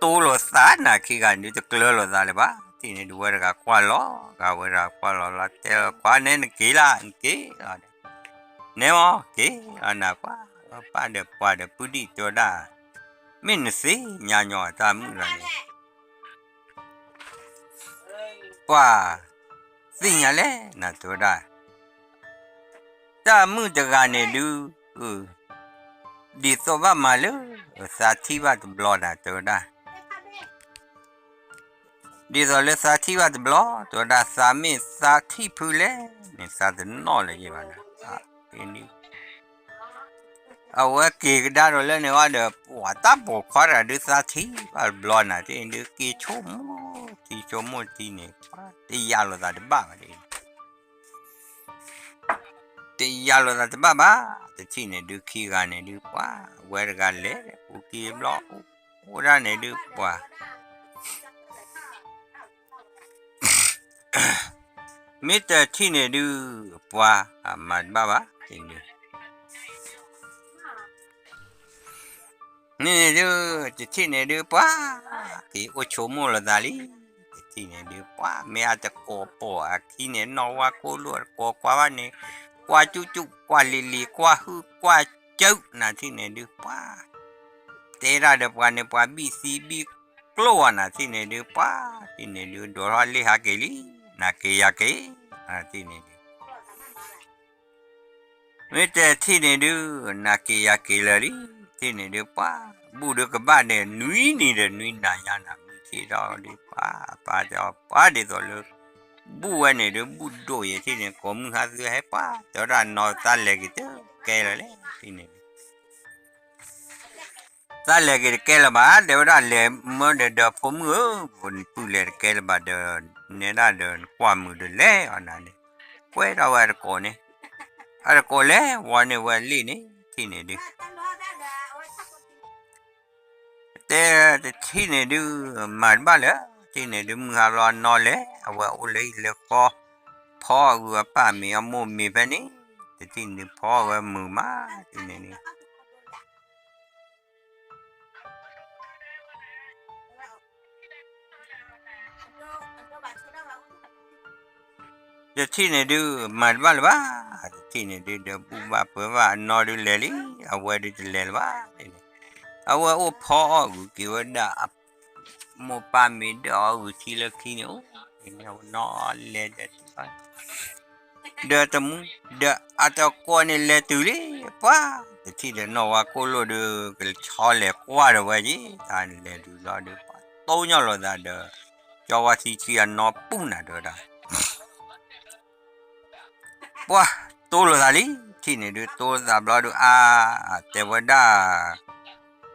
တိလိာ်သးနၤခံဂၤန့ၣ်ဒုး တကျၢၤလိာ်သးလၢၤဘၣ် တထံၣ်န့ၣ်ဒုး ဝဲတဂၤကွၢ်လီၤ ဂၤဝဲတဂၤကွၢ်လီၤလီၤ တဲလီၤခွါန့ၣ်နက့ၤလၢ နက့ၤလီၤ နဲမ့ၢ်က့ၤလီၤနၤ ပှၤ ပၢ်ဒီးပှၤဒီးပုၢ်ဒံၣ်တဲဝဲဒၣ် မ့ၢ်နသ့ၣ်ညါညီတၢ်မုၣ်လီၤန့ၣ် ပှၤ သ့ၣ်ညါလဲၣ်နၤတဲဝဲဒၣ် တၢ်မုၣ်တဂၤန့ၣ်ဒုး ဒ်သိးဘၣ်မၤလၢ သးထံၣ်ဘၣ်တဘျီနၤတဲဝဲဒၣ် ဒ်သိးလၢသးထံၣ်ဘၣ်တဘျီ တဲဝဲဒၣ် သးမ့ၢ်သးထံၣ်ဖုလဲၣ်န့ၣ် သးတနီၣ်လၢၤယဲၢ်ဘၣ်နၤ အဝဲက့ၤကဒါဒီးလၢန့ၣ်ဝဲဒီး ပှၤတၢ်ပိာ်ခွါတဂၤဒုးသးထံၣ်ဘၣ်တဘျီနၤ တ့ၢ်န့ၣ်ဒုး က့ၤဆိကမိၣ်ထံဆိကမိၣ်ထံန့ၣ် တယာ်လိာ်သးတဘၣ်ဘၣ်ဒ် တယာ်လိာ်သးတဘၣ်ဘၣ် တထံၣ်န့ၣ်ဒုး ခံဂၤန့ၣ်ဒုး ပှၤ ဝဲတဂၤလဲၤ ပူၤက့ၤဘျီ အိၣ်ဒၣ်န့ၣ်ဒုး ပှၤ မ့ၢ်တထံၣ်န့ၣ်ဒုး ပှၤ မၤတဘၣ်ဘၣ် တထံၣ်န့ၣ်ဒုး န့ၣ်ဒုး တထံၣ်န့ၣ်ဒုး ပှၤ က့ၤအိၣ်ဆိကမိၣ်လိာ်သးလံ တထံၣ်န့ၣ်ဒုး ပှၤ မ့ၢ်အတကိးပိာ်အခံန့ၣ် နီၢ်ဝါကိၣ်လိၣ်အတကိးကွၢ်ဘၣ်န့ၣ် ကွၢ်ကၠူၣ်ကၠူၣ် ကွၢ်လံၤလံၤ ကွၢ်ဟုၣ် ကွၢ်ကၠၢၣ် နၤထံၣ်န့ၣ်ဒုး ပှၤ တဲဒၣ်ဒီးပှၤန့ၣ် ပှၤဘံၣ်သံဘံၣ်ကျိၣ်အီၤ နၤထံၣ်န့ၣ်ဒုး ပှၤ ထံၣ်န့ၣ်ဒုး ဒိးထီၣ်လ့ၣ်ဟးက့ၤလံ နၤက့ၤယၤက့ၤ နၤထံၣ်န့ၣ်ဒုး မ့ၢ်တဲထံၣ်န့ၣ်ဒုး နၤက့ၤယၤက့ၤလၢာ်လံ ထံၣ်န့ၣ်ဒုး ပှၤ ဘူၣ်ဒုးကဘၣ်န့ၣ် နွံနံၤဒီးနွံနၤညါနၤ မုၢ်ဆ့ၣ်ထီၣ်ဒုး ပှၤ ပၢ်တဲအီၤ ပှၤဒ်သိးလၢ ဘူၣ်ဝဲန့ၣ်ဒုး ဘူၣ်ဒိၣ်ယဲၢ်ထံၣ်န့ၣ် ကိးမုၢ်ဟါသုဟဲပှၤ တဲဝဲဒၣ်နီၢ်သးလဲၤက့ၤတကဲလၢာ်လဲၣ် ထံၣ်န့ၣ်ဒုး သးလဲၤက့ၤတကဲလၢာ်ဘၣ် တဲဝဲဒၣ်လဲၤမၢဒီးဒီးဖိမုၣ်ဧၢ ပနပုၢ်လဲၤတကဲလၢာ်ဘၣ်ဒီး နဲဒၣ်ဒီးနကွၢ်မုာ်ဒီးလဲၤအီၤနၤန့ၣ် ကွဲထီၣ်ဝဲအတကိးန့ၣ် အတကိးလဲၤဝီန့ၢ်ဝဲလ့ၣ်န့ၣ် ထံၣ်န့ၣ်ဒုး တဲတထံၣ်န့ၣ်ဒုး မၤတဘၣ်လၢာ် ထံၣ်န့ၣ်ဒုး မုၢ်ဟါလီၤအနီၢ်လဲၤ အဝဲအိၣ်လၢဟံၣ်လၢဃီ ဖီအဂုၤအပၢ်မ့ၤအမိၢ်မ့ၤဖဲန့ၣ် တထံၣ်န့ၣ်ဒုး ဖီဝဲမုာ်မး ထံၣ်န့ၣ်ဒုး တထံၣ်န့ၣ်ဒုး မၤတဘၣ်လၢၤဘၣ်, တထံၣ်န့ၣ်ဒုး ဒီးဘူၣ်ဘၣ်ပၢၤဘၣ်အနီၢ်ဒုးလဲၤလံ, အဝဲဒုးတလဲၤလၢၤဘၣ်န့ၣ်, အဝဲအိၣ်ဖီအီၣ်ဂုာ်က့ၤဝဲဒၣ်အ မိၢ်ပၢ်မ့ၤဒၢၣ်အီၣ်ဂုာ်ထံလၢခံန့ၣ်, အိၣ်န့ၣ်အဝဲနီၢ်လဲၤဒီး ဒီးတမူ ဒီးအတကိးန့ၣ်လဲၤတုၤလံ, ပှၤ တထံၣ်ဒီးနီၢ်ဝါကိၢ်လိၣ်ဒုး ကဆီလဲၤကွၢ်ဒီးဝဲက့ၤ, တၢ်န့ၣ်လဲၤတုၤလီၤဒီး ပှၤတိၢ်ညီလိာ်သးဒီး ကၠီဝါထံဆံအနီၢ်ပူၤနၤတဲဝဲဒၣ် ပှၤ တိၢ်လိာ်သးလံ, ထံၣ်န့ၣ်ဒုး တိၢ်လိာ်သးဘျီဒုး အါ တဲဝဲဒၣ်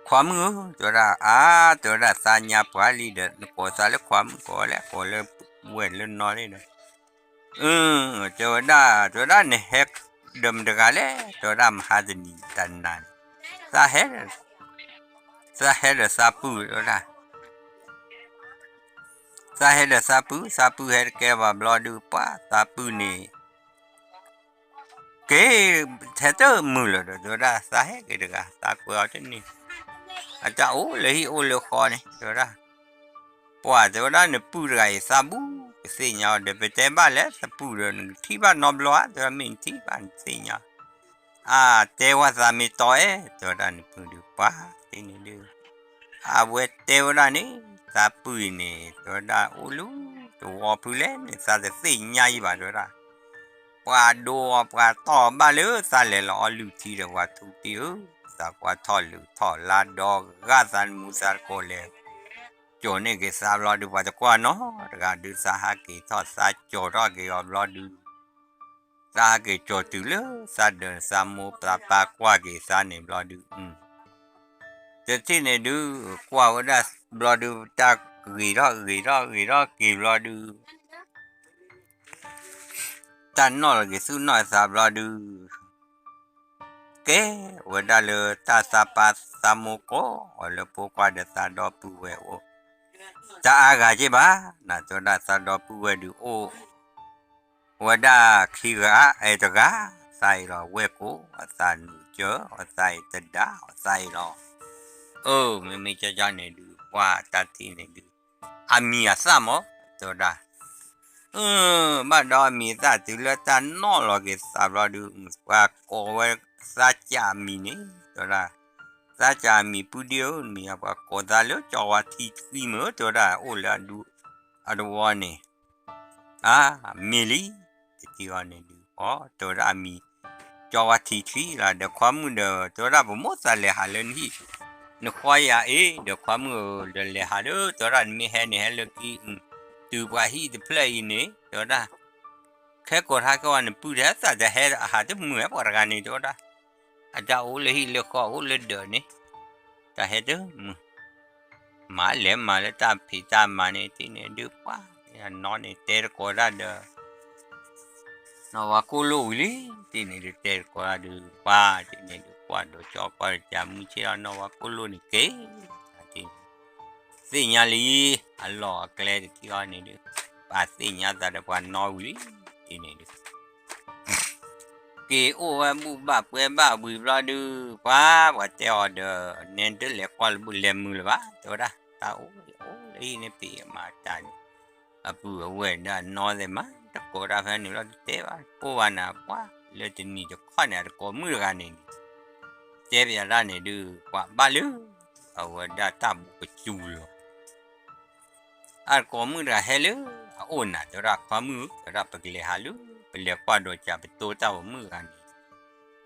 ခွါမုၣ်ဧၢ, တဲဝဲဒၣ် အါ တဲဝဲဒၣ် သးညါပှၤလံဒီး နကိးသးလၢခွါမုၣ် ကိးလဲၣ် ကိးလၢဝဲၢ်လၢနီၢ်လံဒီး အၢ တဲဝဲဒၣ် တဲဝဲဒၣ် နဟဲဒီးမတၤတဂၤလဲၣ်, တဲဝဲဒၣ် မဟါတနံၤတနၤန့ၣ် သးဟဲ သးဟဲဒီးသးပုၢ်တဲဝဲဒၣ် သးဟဲဒီးသးပုၢ်, သးပုၢ်ဟဲတကဲဘၣ်ဘျီဒုး ပှၤ သးပုၢ်န့ၣ် က့ၤထဲတမုာ်လၢၤဒီး တဲဝဲဒၣ် သးဟဲက့ၤတဂၤ သးကွဲးအီၤတန့ၢ်, အတၢ်အိၣ်လၢဟံၣ်အိၣ်လၢဃီန့ၣ် တဲဝဲဒၣ်, ပှၤတဲဝဲဒၣ်နပုၢ်တဂၤအံၤ သးဘူးကသ့ၣ်ညါအီၤဒီး ပတဲဘၣ်လဲၣ် သးပုၢ်ဒီး နကထံၣ်ဘၣ်နီတဘျီဧါ တဲဝဲဒၣ် မ့ၢ်နထံၣ်ဘၣ်နသ့ၣ်ညါ အါ တဲဝဲသးမ့ၢ်တီအဲၣ် တဲဝဲဒၣ် နပုၢ်ဒုး ပှၤတန့ၣ်ဒုး, အဝဲတဲဝဲဒၣ်န့ၣ် သးပုၢ်အံၤန့ၣ် တဲဝဲဒၣ် အိၣ်လၢတဝီဖုလဲၣ်န့ၣ် သးတသ့ၣ်ညါယံဘၣ် တဲဝဲဒၣ်, ပှၤဒိအီၤပှၤတီၢ်အီၤဘၣ်လၢ သးလဲၤလီၤအီလုၢ်ထံဒီး ပှၤထူတ့ၢ်ဧၢ, သးကွၢ်ထီၣ်လုၢ်ထီၣ်လါဒီဂၤ သးနမူသးတကိးလဲၤ ကၠိန့ၢ်က့ၤသးဘျီဒုး ပှၤတကွၢ်နီတဂၤဒုး သးဟးက့ၤထီၣ်သးကၠိထီၣ်က့ၤအီၤဘျီဒုး, သးဟးက့ၤကၠိတုၤလၢသးဒၢးသးမိၢ်သးပၢ်ကွၢ်က့ၤသးန့ၣ်ဘျီဒုး, တထံၣ်န့ၣ်ဒုး ကွၢ်ဝဲဒၣ်ဘျီဒုး တၢ်ဂ့ၤထီၣ်ဂ့ၤထီၣ်ဂ့ၤထီၣ်က့ၤဘျီဒုး တၢ်နီၣ်လီၤက့ၤသူၣ်နီၣ်သးဘျီဒုး ကဲဝဲဒၣ်လၢတၢ်သးပၢ်သးမိၢ်ကိးအီၤလၢ ဖိခွါဒီးသးဒီပုၢ်ဝဲၢ်အိၣ် တအါဂၤက့ဘၣ်, နၤတဲဝဲဒၣ်သးဒီပုၢ်ဝဲၢ်ဒုးအိၣ် ဝဲဒၣ်ခံဂၤ အဲၣ်တဂၤ, သးအံၤလီၤ ဝဲၢ်ကိးအသးနုာ်ကၢအီၤ သးအံၤတဒါအီၤ သးအံၤလီၤ. အၢ မ့မ့ၢ်ကၠီကၠီန့ၣ်ဒုး ပှၤတၢ်ထံၣ်န့ၣ်ဒုး အမံၤအသၣ်မး တဲဝဲဒၣ် ဘၣ်ဒီးအမံၤအသၣ်တုၤလၢတၢ်နီၣ်လီၤက့ၤသးဘျီဒုး ပှၤကိးဝဲသးစၢ်အမံၤန့ၣ် တဲဝဲဒၣ်, သးစၢ်အမံၤပုၢ်ဒ့ဧၢ မ့ၢ်ပှၤကိးသးလၢကၠီဝါထံချံမ့ၢ်ဧၢ တဲဝဲဒၣ် အိၣ်လၢအဒူအတဝီန့ၣ် အါ မ့ၢ်လံ, တထံၣ်အီၤန့ၣ်ဒုး အီ တဲဝဲဒၣ်အမံၤ ကၠီဝါထံချံလီၤ ဒီးခွါမုၣ်ဒီး တဲဝဲဒၣ်ပမိၢ်သးလဲၤဟးလၢနဟံၣ် နဃီယၤအ့ၣ် ဒီးခွါမုၣ်ဧၢ ဒီးလဲၤဟးဒီး တဲဝဲဒၣ်နမ့ၢ်ဟဲန့ၣ်ဟဲလၢခံ တုၤပှၤဟံၣ်တဖျၢၣ်အံၤန့ၣ် တဲဝဲဒၣ် ခဲကိးထါခဲဝဲနပုၢ်ထဲသးတဟဲ အဟးတမုာ်ဝဲပှၤတဂၤန့ၣ် တဲဝဲဒၣ် အတၢ်အိၣ်လၢဟံၣ်လၢဃီအိၣ်လၢဒၢးန့ၣ် တၢ်ဟဲတမုာ် မၤလဲၤမၤလၢတၢ်ဖံးတၢ်မၤန့ၣ် တထံၣ်န့ၣ်ဒုးပှၤ နီၢ်န့ၣ်တဲတကိးဒၣ်ဒီး နီၢ်ဝါကိၣ်လိၣ်ဝံၤလံ, တထံၣ်န့ၣ်ဒုးတဲတကိးဒၣ်ဒုး ပှၤ တထံၣ်န့ၣ်ဒုးကွၢ်ဒိးကၠီကွၢ်တကးမုၢ်ဆ့ၣ်ဒီး နီၢ်ဝါကိၣ်လိၣ်န့ၣ်က့ၤ တထံၣ်န့ၣ် သ့ၣ်ညါလံ အလီၢ်အကျဲတထံၣ်အီၤန့ၣ်ဒုး ပှၤသ့ၣ်ညါသးဒီးပှၤနီၢ်ဝံၤလံ, တထံၣ်န့ၣ်ဒုး က့ၤအိၣ်ဝဲဘူၣ်ဘၣ်ပှဲၤဘၣ်ဝံၤဘျီဒုး ပှၤ ပှၤတဲအီၤဒီး နဲဒၢးလဲၤကွၢ်လၢဘူၣ်လဲၤမုာ်လၢၤဘၣ် တဲဝဲဒၣ် တၢ်အိၣ်အိၣ်လၢဟံၣ်န့ၣ် ပ့ၤမၤတၢ်န့ၣ် အပုၢ်အဝဲၢ်ဒီးအနီၢ်သ့ၣ်မး တကိးတၢ်ဖဲန့ၣ်ဘျီတတဲဘၣ် အိၣ်ဘၣ်နၤပှၤ လၢတနံၤတခီန့ၣ် အတကိးမုၣ်တဂၤန့ၣ် တဲပယၤတၢ်န့ၣ်ဒုး ပှၤဘၣ်လၢ အဝဲဒၣ်တၢ်ဘူးကစူၤလီၤ အတကိးမုၣ်တဂၤဟဲလၢ အအိၣ်နၤ တဲဝဲဒၣ်ခွါမုၣ်ဧၢ တဲဝဲဒၣ်ပကလဲၤဟးလၢ ပလဲၤကွၢ်ဒီးကးပတိတၢ်ပိာ်မုၣ်တဂၤန့ၣ်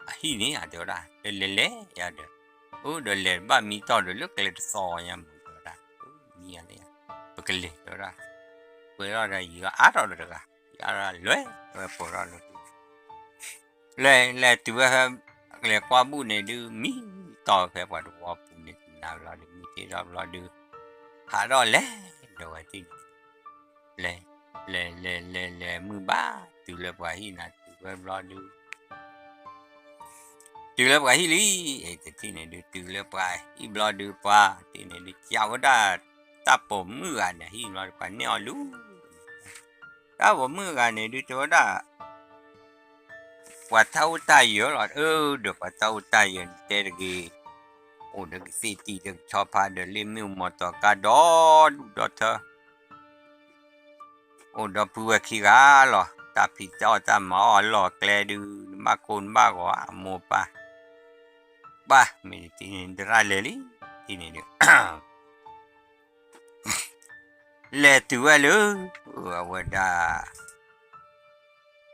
အဟံၣ်န့ၣ် တဲဝဲဒၣ် တလဲၤလဲၤယၤဒီး အိၣ်ဒီးလဲၤဘၣ်မံတီၢ်ဒီးလၢကျဲတသီညါမုၢ် တဲဝဲဒၣ် မံယၤလၢယၤ ပကလဲၤ တဲဝဲဒၣ် ပှဲၤထီၣ်ဒီးယံာ်အါထီၣ်ဒီးတဂၤ ယံာ်အါထီၣ်လွဲၢ် ဝဲပိာ်ထီၣ်လၢ လဲၤလဲၤတုၤဝဲဖဲ လဲၤကွၢ်ဘူၣ်န့ၣ်ဒုး မံတီၢ်ဖဲပှၤတဝီပူၤန့ၣ် တနၤဘျီဒုး မုၢ်ဆ့ၣ်ထီၣ်ဘျီဒုး ဟးထီၣ်လဲၤဒီးဝဲတထံၣ်န့ၣ် လဲၤ လဲၤလဲၤလဲၤလဲၤမုၢ်ဘၣ် တုၤလၢပှၤဟံၣ်နၤတုၤဝဲဘျီဒုး တုၤလၢပှၤဟံၣ်လံ တထံၣ်န့ၣ်ဒုး တုၤလၢပှၤဟံၣ်ဘျီဒုး ပှၤတထံၣ်န့ၣ်ဒုး ကးဝဲဒၣ် တၢ်ပိာ်မုၣ်ဂၤန့ၣ် ဟံၣ်ဘျီဒုး ပှၤနဲၣ်အီၤလူၤ တၢ်ပိာ်မုၣ်ဂၤန့ၣ်ဒုး တဲဝဲဒၣ် ပှၤတၢ်အိၣ်တၢ်ယၢၤလီၤ အၢ ဒီးပှၤတၢ်အိၣ်တၢ်ယၢၤန့ၣ် တဲတဂ့ၤ အိၣ်ဒီးကသ့ၣ်တံၢ်ဒီးကဆီဖါဒီးလ့ၣ်မ့ၣ်အူမီၤတီၤကါဒီဒူၣ်ဒီထၢ အိၣ်ဒီပုၢ်ဝဲၢ်ခံဂၤလီၤ တၢ်ဖံးတၢ်အီၣ်တၢ်မၤအီၣ်အလီၢ်အကျဲဒုး နဘၣ်ကိၢ်နဘၣ်ဂီၤအမိၢ်ပၢ် ပၢ် မ့ၢ်တထံၣ်န့ၣ် တရၣ်လဲၤလံ တထံၣ်န့ၣ်ဒုး လဲၤတုၤဝဲလၢ အဝဲဒၣ်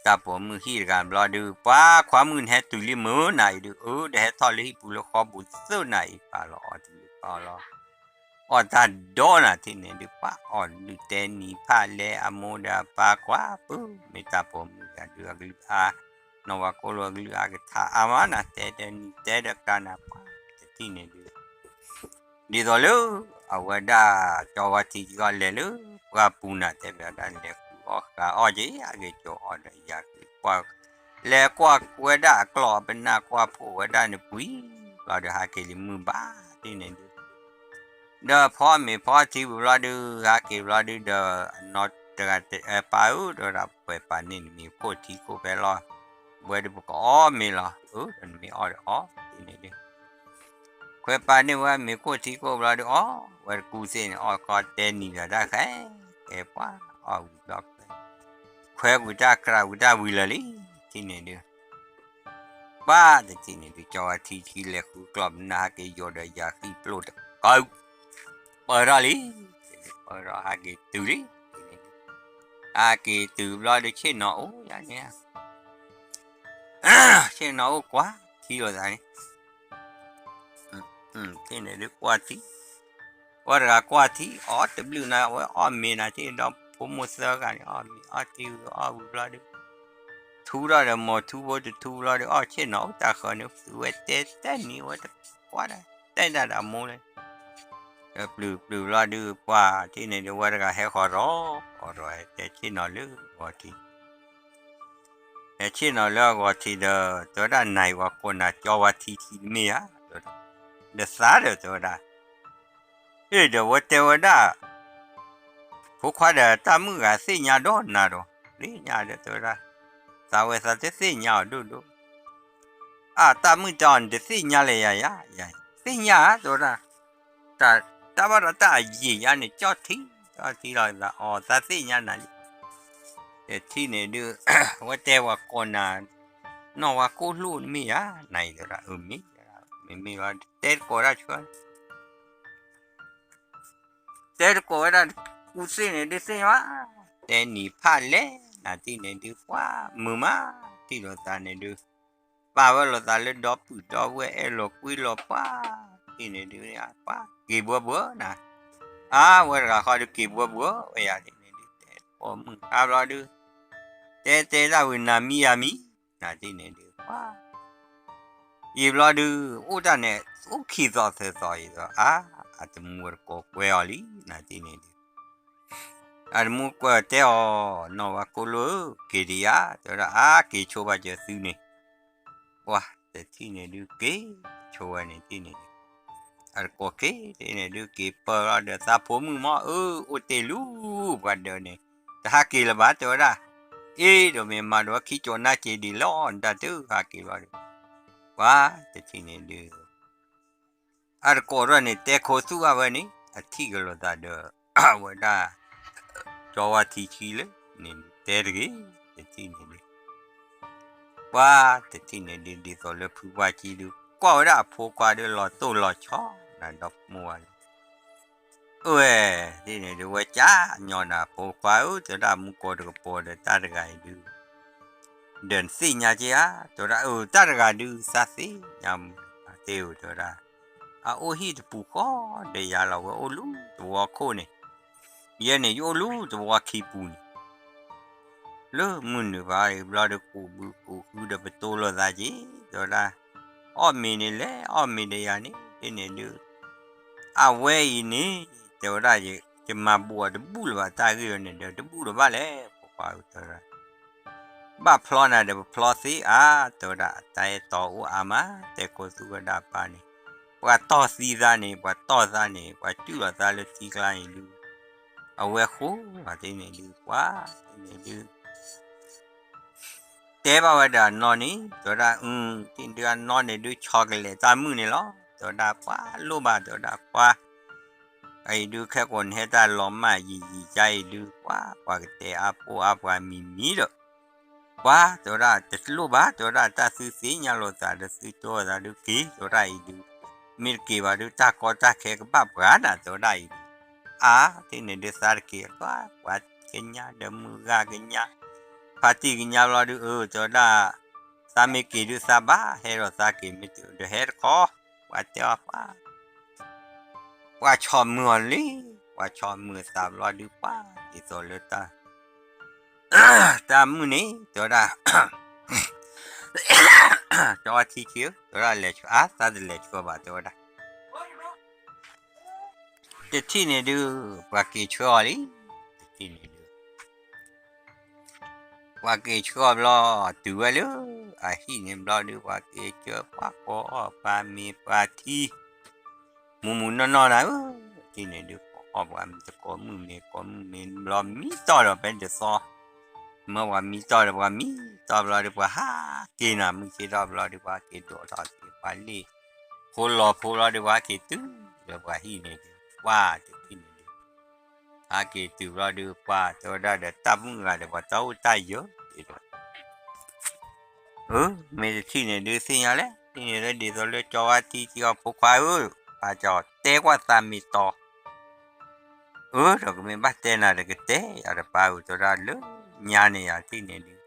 တၢ်ပိာ်မုၣ်ဟံၣ်တဂၤဘျီဒုး ပှၤခွါမုၣ်နဟဲတုၤလံမုၢ်နၤအံၤဒုး အၢ ဒီးဟဲထီၣ်လၢဟံၣ်ပူၤလၢဃီပူၤသၢနၤအံၤပာ်လီၤအီၣ်တလၢပာ်လီၤ အီၣ်တၢ်ဒီနၤထံၣ်န့ၣ်ဒုး ပှၤအီၣ်ဒုးတဲနံၤဖးလဲအမိၢ်ဒီးအပၢ်ကွၢ်ပူၤ မ့ၢ်တၢ်ပိာ်မုၣ်တဂၤဒုးအကလုၢ်အါ နီၢ်ဝါကိၣ်လိၣ်အကလုၢ်အါကထါအါမးနၤ တဲဒီးနံၤတဲဒီးကျါနၤပှၤ တထံၣ်န့ၣ်ဒုး ဒ်သိးလၢ အဝဲဒၣ် ကၠီဝါထံကီၢ်လဲၤလၢ ပှၢ်ပူၤနၤ တဲဘၣ်ဒၣ်လဲၤဃုအီၣ်ဃာ်အီၣ်က့ၤ အဂ့ၤကၠိအီၤဒီးယၤက့ၤကွၢ် လဲၤကွၢ်ဝဲဒၣ်အကျီၢ်အပနၢ်ကွၢ်ဖှိၣ်ဝဲဒၣ်န့ၣ်ပှံၤ ဘျီဒီးဟးက့ၤလံမုၢ်ဘၣ်တထံၣ်န့ၣ်ဒုး ဒီးဖီမ့ၤဖီထံဝံၤဘျီဒုး ဟးက့ၤဘျီဒုးဒီး အနီၢ်တဂၤတဲပၢ်ဧၢ တဲဝဲဒၣ်ပှဲၤပာ်န့ၢ်နမ့ၤခိၣ်ထံခိၣ်ဖဲလီၤ ပှဲၤဒီးပကအီၣ်မ့ၤလီၤ. အၢ ဒီးနမ့ၢ်အီၣ်ဒီးအီၣ် ထံၣ်န့ၢ်ဒုး ခွဲးပာ်န့ၢ်ဝဲမ့ၤခိၣ်ထံခိၣ်ဘျီဒုး အီၣ်ဝဲတကူသ့ၣ်န့ၣ် အီၣ်ကီတဲနံၤဒီးတၢ်ဃဲ ကဲပှၤအီၣ်ဝံၤဘျီ ခွဲးဝံၤတၢ်ကြးဝံၤတၢ်ဝံၤလၢာ်လံ ထံၣ်န့ၢ်ဒုး ပှၤတထံၣ်န့ၢ်ဒုး ကၠီဝါထံဆံလဲၤဃုကျီၢ်ပနၢ် ဟဲက့ၤယိာ်ဒီးယၤဃံပျိၢ်တကၢ ပၢၢ်ထီၣ်လံ ပၢၢ်ထီၣ်ဟဲက့ၤတုၤလံ ဟဲက့ၤတုၤဘျီဒုး ဆ့ၣ်နီၤအိၣ်ယၤန့ၣ် ဆ့ၣ်နီၤအိၣ်ကွၢ်ထံလိာ်သးန့ၣ် ထံၣ်န့ၢ်ဒုးကွၢ်ထံ ဝဲတဂၤကွၢ်ထံ အီၣ်တဘျုးနၤ အဝဲအီၣ်မ့ၤနၤ ထံၣ်ဒီးဖိမိၢ်သၢဂၤန့ၣ် အီၣ်မ့ၤအီၣ်ထံဝံၤအီၣ်ဝံၤဘျီဒုး ထူထီၣ်ဒီးမိၢ်ထူဖိတထူဘျီဒုး အီၣ်ဆ့ၣ်နီၤအိၣ်တၢ်ဃၢၤန့ၣ် သုဝဲတဲတဲနံၤဝဲတကွၢ်ဒၣ် တဲဒၣ်တၢ်မိၢ်လၢ ပျုၤပျုၤဘျီဒုး ပှၤထံၣ်န့ၢ်ဒုး ဝဲတဂၤဟဲဃီၤရီၤဃီၤရီၤ ဟဲတဲဆ့ၣ်နီၤလၢအဂီၤထံး ဟဲဆ့ၣ်နီၤလၢအဂီၤထံးဒီး တဲဝဲဒၣ် နၤအံၤပှၤကိးနၤ ကၠီဝါထံထံတမ့ၢ်ဧါ ဒီးသးဒီးတဲဝဲဒၣ် အ့ၣ်ဒီးဝဲတဲဝဲဒၣ် ဖိခွါဒီးတၢ်မုၣ်ဂၤသ့ၣ်ညါဒီးနၤဒီး သ့ၣ်ညါဒီးတဲဝဲဒၣ် သးဝဲသးတသ့ၣ်ညါအီၤဒိၣ်ဒိၣ် အၢ တၢ်မုၣ်တဲအီၤ နတသ့ၣ်ညါလဲၣ်ယၤယၤ ယၤ သ့ၣ်ညါဧါ တဲဝဲဒၣ် တၢ်ဘၣ်ဒီးတၢ်အယံာ်ယါန့ၣ် ကၠီၣ်ထံ ကၠီၣ်ထံလီၤသး အီၤသးသ့ၣ်ညါနၤလံ တထံၣ်န့ၣ်ဒုး ဝဲတဲပှၤကိးနၤ နီၢ်ဝါကိၣ်လိၣ်တမ့ၢ်ဧါ နၤအံၤတဲဝဲဒၣ် အၢ မ့ၢ် မ့မ့ၢ်ဘၣ် တဲတကိးဒၣ်ဆှၢ တဲတကိးဝဲဒၣ် ကူသ့ၣ်န့ၣ်ဒုးသ့ၣ်ညါ တဲနံၤဖးလဲၣ် နၤတထံၣ်န့ၣ်ဒုး ပှၤမုာ်မး ထံၣ်လိာ်သးန့ၣ်ဒုး ပာ်ဝဲလိာ်သးလၢဒီပုၢ်ဒီဝဲၢ် အဲၣ်လိာ်ကွံလိာ်ပှၤ ထံၣ်န့ၣ်ဒုး ပှၤက့ၤဘှီဘှီနၤ အါ ဝဲတဂၤဃီဒုးက့ၤဘှီဘှီဝဲယၤ ထံၣ်န့ၣ်ဒုး တဲတကိးမုၢ်ခါဘျီဒုး တဲတဲဒၣ်ဝံၤ နၤမံယၤမံ နၤတထံၣ်န့ၣ်ဒုး ပှၤ ယံာ်ဘျီဒုး အိၣ်တၢ်န့ၣ် အိၣ်ခံသီသၢသီအံၤဒီး အါ အတမူတကိးကွဲအီၤလံ နၤတထံၣ်န့ၣ်ဒုး အတမူကွဲအီၤတဲအီၤ နီၢ်ဝါကိၣ်လိၣ်ဧၢ က့ၤဒံးဧါ တဲဝဲဒၣ် အါ က့ၤဆိဘၣ်ကၢၤသုန့ၣ် ပှၤတထံၣ်န့ၣ်ဒုး က့ၤဆိဝဲန့ၣ်တထံၣ်န့ၣ်ဒုး အတကိးက့ၤတထံၣ်န့ၣ်ဒုး က့ၤပၢၢ်လီၤဒီးသးဖိမုၣ်မ့ၢ် အၢ အိၣ်တ့ၢ်လူၤ ပှၤဒၢးန့ၣ် တဟးက့ၤလၢၤဘၣ် တဲဝဲဒၣ် အ့ ဒီးမ့ၢ်မၤဒီးခံကၠီၤနၢ်က့ၤဒံးလီၤ နတၢ်တုၤဟးက့ၤဘျီဒုး ပှၤတထံၣ်န့ၣ်ဒုး အတကိးထီၣ်န့ၣ် တဲခိသူၣ်ဘၣ်ဝဲန့ၣ် အထံၣ်ကလိာ်သးဒီး အဝဲဒၣ် ကၠီဝါထံဆံလၢန့ၣ် တဲတဂ့ၤ တထံၣ်န့ၣ်ဒုး ပှၤတထံၣ်န့ၣ်ဒုး ဒ်သိးလၢဖုပှၢ်ကံဒုး ကွၢ်ဝဲဒၣ်အဖိခွါဒုးလီၤတိၢ်လီၤဆီ နၤဒီးမိၢ်ဝဲန့ၣ် အဝဲ ဒ်န့ၣ်ဒုး ဝဲကၢညီနၤ ဖိခွါဧၢ တဲဝဲဒၣ် မူကိးတကပီၤဒီးတၢ်တဂၤအံၤဒုး ဒီးနသ့ၣ်ညါက့ဧါ တဲဝဲဒၣ် အၢ တၢ်တဂၤဒုး သးသ့ၣ်ညါမူသ့ဧိၤ တဲဝဲဒၣ် အအိၣ်ဟံၣ်တပူၤဃီဒီးယၤလီၤ ဝဲအိၣ်လူၤသဝီခိၣ်န့ၣ် ယဲန့ၣ် ယအိၣ်လူၤသဝီခံပူၤန့ၣ် လၢမုၢ်နုာ်ဘၣ်အံၤဘျီဒီး ကူးဘုကူးဟုဒီးပတိလိာ်သးက့ၤ တဲဝဲဒၣ် အီၣ်မ့ၤန့ၣ်လဲၣ် အီၣ်မ့ၤဒီးယၤန့ၣ် ဒ်န့ၣ်ဒုး အဝဲအံၤန့ၣ် တဲဝဲဒၣ် ယမၤဘူးအီၤတဘူၣ်လၢၤဘၣ် တၢ်ဂ့ၢ်ဝဲန့ၣ်ဒီး တဘူၣ်လၢၤဘၣ်လဲၣ် ဖိခွါဧၢ တဲဝဲဒၣ် ဘၣ်ဖျီနၤဒီးပဖျီသ့ဧါ တဲဝဲဒၣ် တၢ်အဲၣ်တီအိၣ်အါမး တဲခိသူၣ်ဝဲဒၣ်ပၢ်န့ၣ် ပှၤတီၢ်သံသးန့ၣ် ပှၤတီၢ်သးန့ၣ် ပှၤစုၣ်လီၤသးလၢထံကျါန့ၣ်ဒုး အဝဲဃိ ဒ်န့ၣ်ဒုး ပှၤ ဒ်န့ၣ်ဒုး တဲဘၣ်ဝဲဒီးအနီၢ်န့ၣ် တဲဝဲဒၣ် အု ဒ်န့ၣ်ဒုး အနီၢ်န့ၣ်ဒုး ဆီကလဲာ်တၢ်မုၣ်န့ၣ်လီၤ တဲဝဲဒၣ် ပှၤလိၣ်ဘၣ် တဲဝဲဒၣ် ပှၤ အအံၤဒုး ခဲကိာ်နဟဲတၢ်လီၤမၢ်ယံာ်ယံာ်ကါအံၤဒုး ပှၤ ပှၤကတဲအါပိာ်အါပှၤမံၤမံၤဒီး ပှၤ တဲဝဲဒၣ် တလိၣ်ဘၣ် တဲဝဲဒၣ် တၢ်သုသ့ၣ်ညါလိာ်သးဒီးသုတိၢ်သးဒုးက့ၤ တဲဝဲဒၣ်အံၤဒုး မ့ၢ်တက့ၤဘၣ်ဒုး တၢ်ကီတၢ်ခဲကဘၣ်ပှၤနၤ တဲဝဲဒၣ်အံၤဒုး အါ ဒ်န့ၣ်ဒုး သးတက့ၤအကျါ ပှၤကညါဒီးမုၢ်ဂၤကညါ ဖါတံၢ်ကညါဘျီဒုး အၢ တဲဝဲဒၣ် သးမ့ၢ်က့ၤဒုး သးဘၣ်ဟဲဒီးသးက့ၤ မ့ၢ်တဒီးဟဲတခီ ပှၤတဲအီၤပှၤ ပှၤဆီၣ်မုာ်အီၤလံ ပှၤဆီၣ်မုာ်အသးဘျီဒုး ပှၤဒ်သိးလၢတၢ် တၢ်မုၣ်န့ၣ် တဲဝဲဒၣ် ကၠီဝါထံဆံ တဲဝဲဒၣ် လဲၤဆှၢ အါ သးတလဲၤဆှၢဘၣ် တဲဝဲဒၣ် တထံၣ်န့ၣ်ဒုး ပှၤက့ၤဆှၢအီၤလံ တထံၣ်န့ၣ်ဒုး ပှၤက့ၤဆှၢအီၤဘျီ တုၤဝဲလၢအဟံၣ်န့ၣ်ဘျီဒုး ပှၤက့ၤဆှၢ ပှၤကိးအီၣ်ပှၤမ့ၤပှၤထံ မုၢ်မုၢ်နီၢ်နီၢ်နၤဧၢ, ထံၣ်န့ၣ်ဒုး ကိးအီၣ်ပှၤမ့ၤ တကိးမုၣ်မ့ၤ ကိးမုၣ်မ့ၤဘျီ မံတီၢ်ဒီးဖဲန့ၣ်တသီ, မ့ၢ်ပှၤမံတီၢ်ဒီး ပှၤမံတီၢ်ဘျီဒီး ပှၤဟးက့ၤနၤ မုၢ်ဆ့ၣ်ထီၣ်ဘျီဒီး ပှၤဟးက့ၤဒိးထီၣ်က့ၤ ပှၤလ့ၣ်ဖိလီၤဖိဘျီဒီး ပှၤဟးက့ၤတုၤလၢပှၤဟံၣ်န့ၣ်ဒီး ပှၤတထံၣ်န့ၣ်ဒီး ဟးက့ၤတုၤဘျီဒီး ပှၤတဲဝဲဒၣ်ဒီး တၢ်မုၣ်ဂၤဒီး ပှၤတၢ်အိၣ်တၢ်ယၢၤဒီး အၢ မ့ၢ်တထံၣ်န့ၣ်ဒုး သ့ၣ်ညါလဲၣ်, သ့ၣ်ညါလၢဒ်သိးလၢကၠီဝါထံထံအီၤဖိခွါဧၢ, ပၢ်ကၠီတဲကွၢ်သးမ့ၢ်တီ, အၢ ဒီးကမ့ၢ်ဘၣ်တဲနၤဒီးကတဲယၤဒီးပၢ်ဧၢ, တဲဝဲဒၣ်လၢညါန့ၣ်ယၤထံၣ်န့ၣ်ဒုး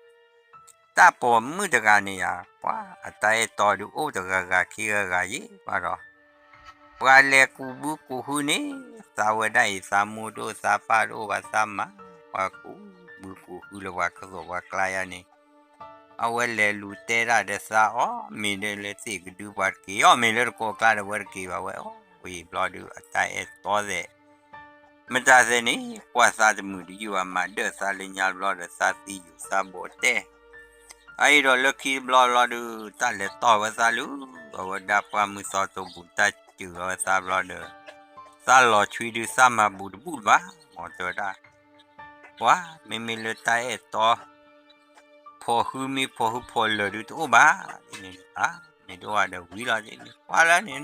တၢ်ပိာ်မုၣ်တဂၤန့ၣ်ယၤ ပှၤအတၢ်အဲၣ်တီဒုးအိၣ်တဂၤဂၤခံဂၤဂၤယံၤဘၣ်ဒီး ပှၤလဲၤကူးဘုကူးဟုန့ၣ် သးဝဲဒၣ်အံၤ သးမိၢ်တအိၣ် သးပၢ်တအိၣ်ဘၣ် သးမၤ ပှၤကူးဘုကူးဟုလၢပှၤကသိးပှၤကျါယၤန့ၣ် အဝဲလဲၤလူၤတဲတၢ်ဒီးသးအီၤ မ့ၢ်ဒၣ်လၢသ့ၣ်ကဒုပှၤတက့ၤအီၤ မ့ၢ်လၢတကိးကျါဒီးဝဲတက့ၤဘၣ်ဝဲအီၤ ဝံၤဘျီဒုး အတၢ်အဲၣ်တီသဲး မတၤသဲးန့ၣ် ကွၢ်သးတမုာ်တယုၢ်ဘၣ် မၤဒၢၣ်သးလၢညါဘျီဒီး သးသံယုာ်သးဘိးတဲ အအံၤဒီးလၢခံတဘျီဘျီဒုး တၢ်လဲၤတီၢ်ဝဲသးလၢ အဝဲဒၣ်ပှၢ်မုၢ်သီတိၢ်ပူၤ တၢ်စူၤလီၤဝဲသးဘျီဒီး သးလီၤဆွံဒုး သးမၤဘူးတဘူးလၢၤဘၣ် မ်တဲဝဲဒၣ် ပှၤမ့မ့ၢ်လၢတၢ်အဲၣ်တီ ဖိးဟုမ့ၢ်ဖိးဟုဖိးလၢာ်ဒုးတအိၣ်ဘၣ် ဒ်န့ၣ်ဒုး မ့ၢ်တအိၣ်ဘၣ်ဒီးဝံၤလီၤ ဒ်န့ၣ် ပှၤလၢန့ၣ်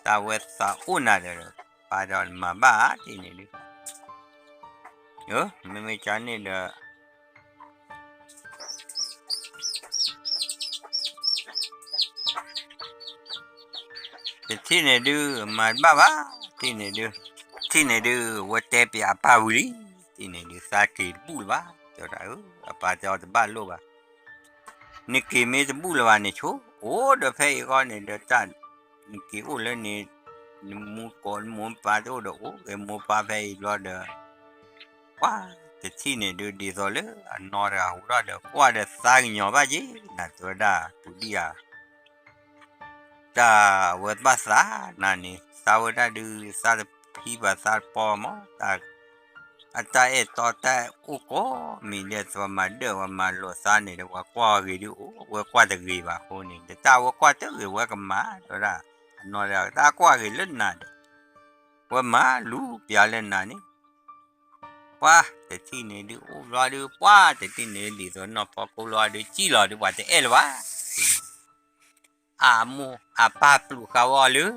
တၢ်ဝဲသးအိၣ်နၤဒီး ပၢ်ဒီးမၤဘၣ် ဒ်န့ၣ်ဒုး မ့မ့ၢ်ကန့ၣ်ဒီး တထံၣ်န့ၣ်ဒုး မၤတဘၣ်ဘၣ် ထံၣ်န့ၣ်ဒုး ထံၣ်န့ၣ်ဒုး ဝဲတဲပၠးအပၢ်ဝံၤလံ ထံၣ်န့ၣ်ဒုး သးက့ၤတဘူၣ်လၢၤဘၣ် တဲဝဲဒၣ် အပၢ်တဲအီၤတဘၣ်လိၣ်ဘၣ် နက့ၤမ့ၢ်တဘူၣ်လၢၤဘၣ်န့ၣ် ဆိအိၣ်ဒီးဖဲအံၤဃီန့ၣ်ဒီးတၢ် နက့ၤအိၣ်လၢန့ၣ် နမူကိးနမိၢ်နပၢ်တအိၣ်ဒီးအိၣ်ဂ့ၤမိၢ်ပၢ်ဖဲအံၤဘျီဒီး ပှၤတထံၣ်န့ၣ်ဒုးဒ်သိးလၢအနီၢ်တဂၤဟူထီၣ်ဒီး ကွၢ်ဒီးသးကညီၤဘၣ်က့ၤ နၤတဲဝဲဒၣ် ပူၤဒံၣ်ဧါ တၢ်ဝဲဘၣ်သးနၤန့ၣ် သးဝဲဒၣ်ဒုး သးတဖံဘၣ်သးတပီမး တၢ် အတၢ်အဲၣ်တီတၢ်အိၣ်ကိးမံၤဒဲး ပှၤမၤဒၢၣ်ပှၤမၤလိာ်သးန့ၣ်ဒီး ပှၤကွၢ်ဂ့ၤဒုးအိၣ် ဝဲကွၢ်တဂ့ၤဘၣ်အဃိန့ၣ် တၢ်ဝဲကွၢ်တဂ့ၤဝဲကမၤ တဲဝဲဒၣ် အနီၢ်တၢ်ကွၢ်ဂ့ၤလၢနၤဒီး ဝဲမၤလူၤပၠးလၢနၤန့ၣ် ပှၤတထံၣ်န့ၣ်ဒုးအိၣ်ဘျီဒုး ပှၤတထံၣ်န့ၣ်ဒ်သိးနီၢ်ဖီခိၣ်လီၤဒုး စံၣ်လီၤဒုး ပှၤတအဲၣ်လၢၤဘၣ် အမိၢ်အပၢ်ပျူးဃာ်ဝဲအီၤလၢ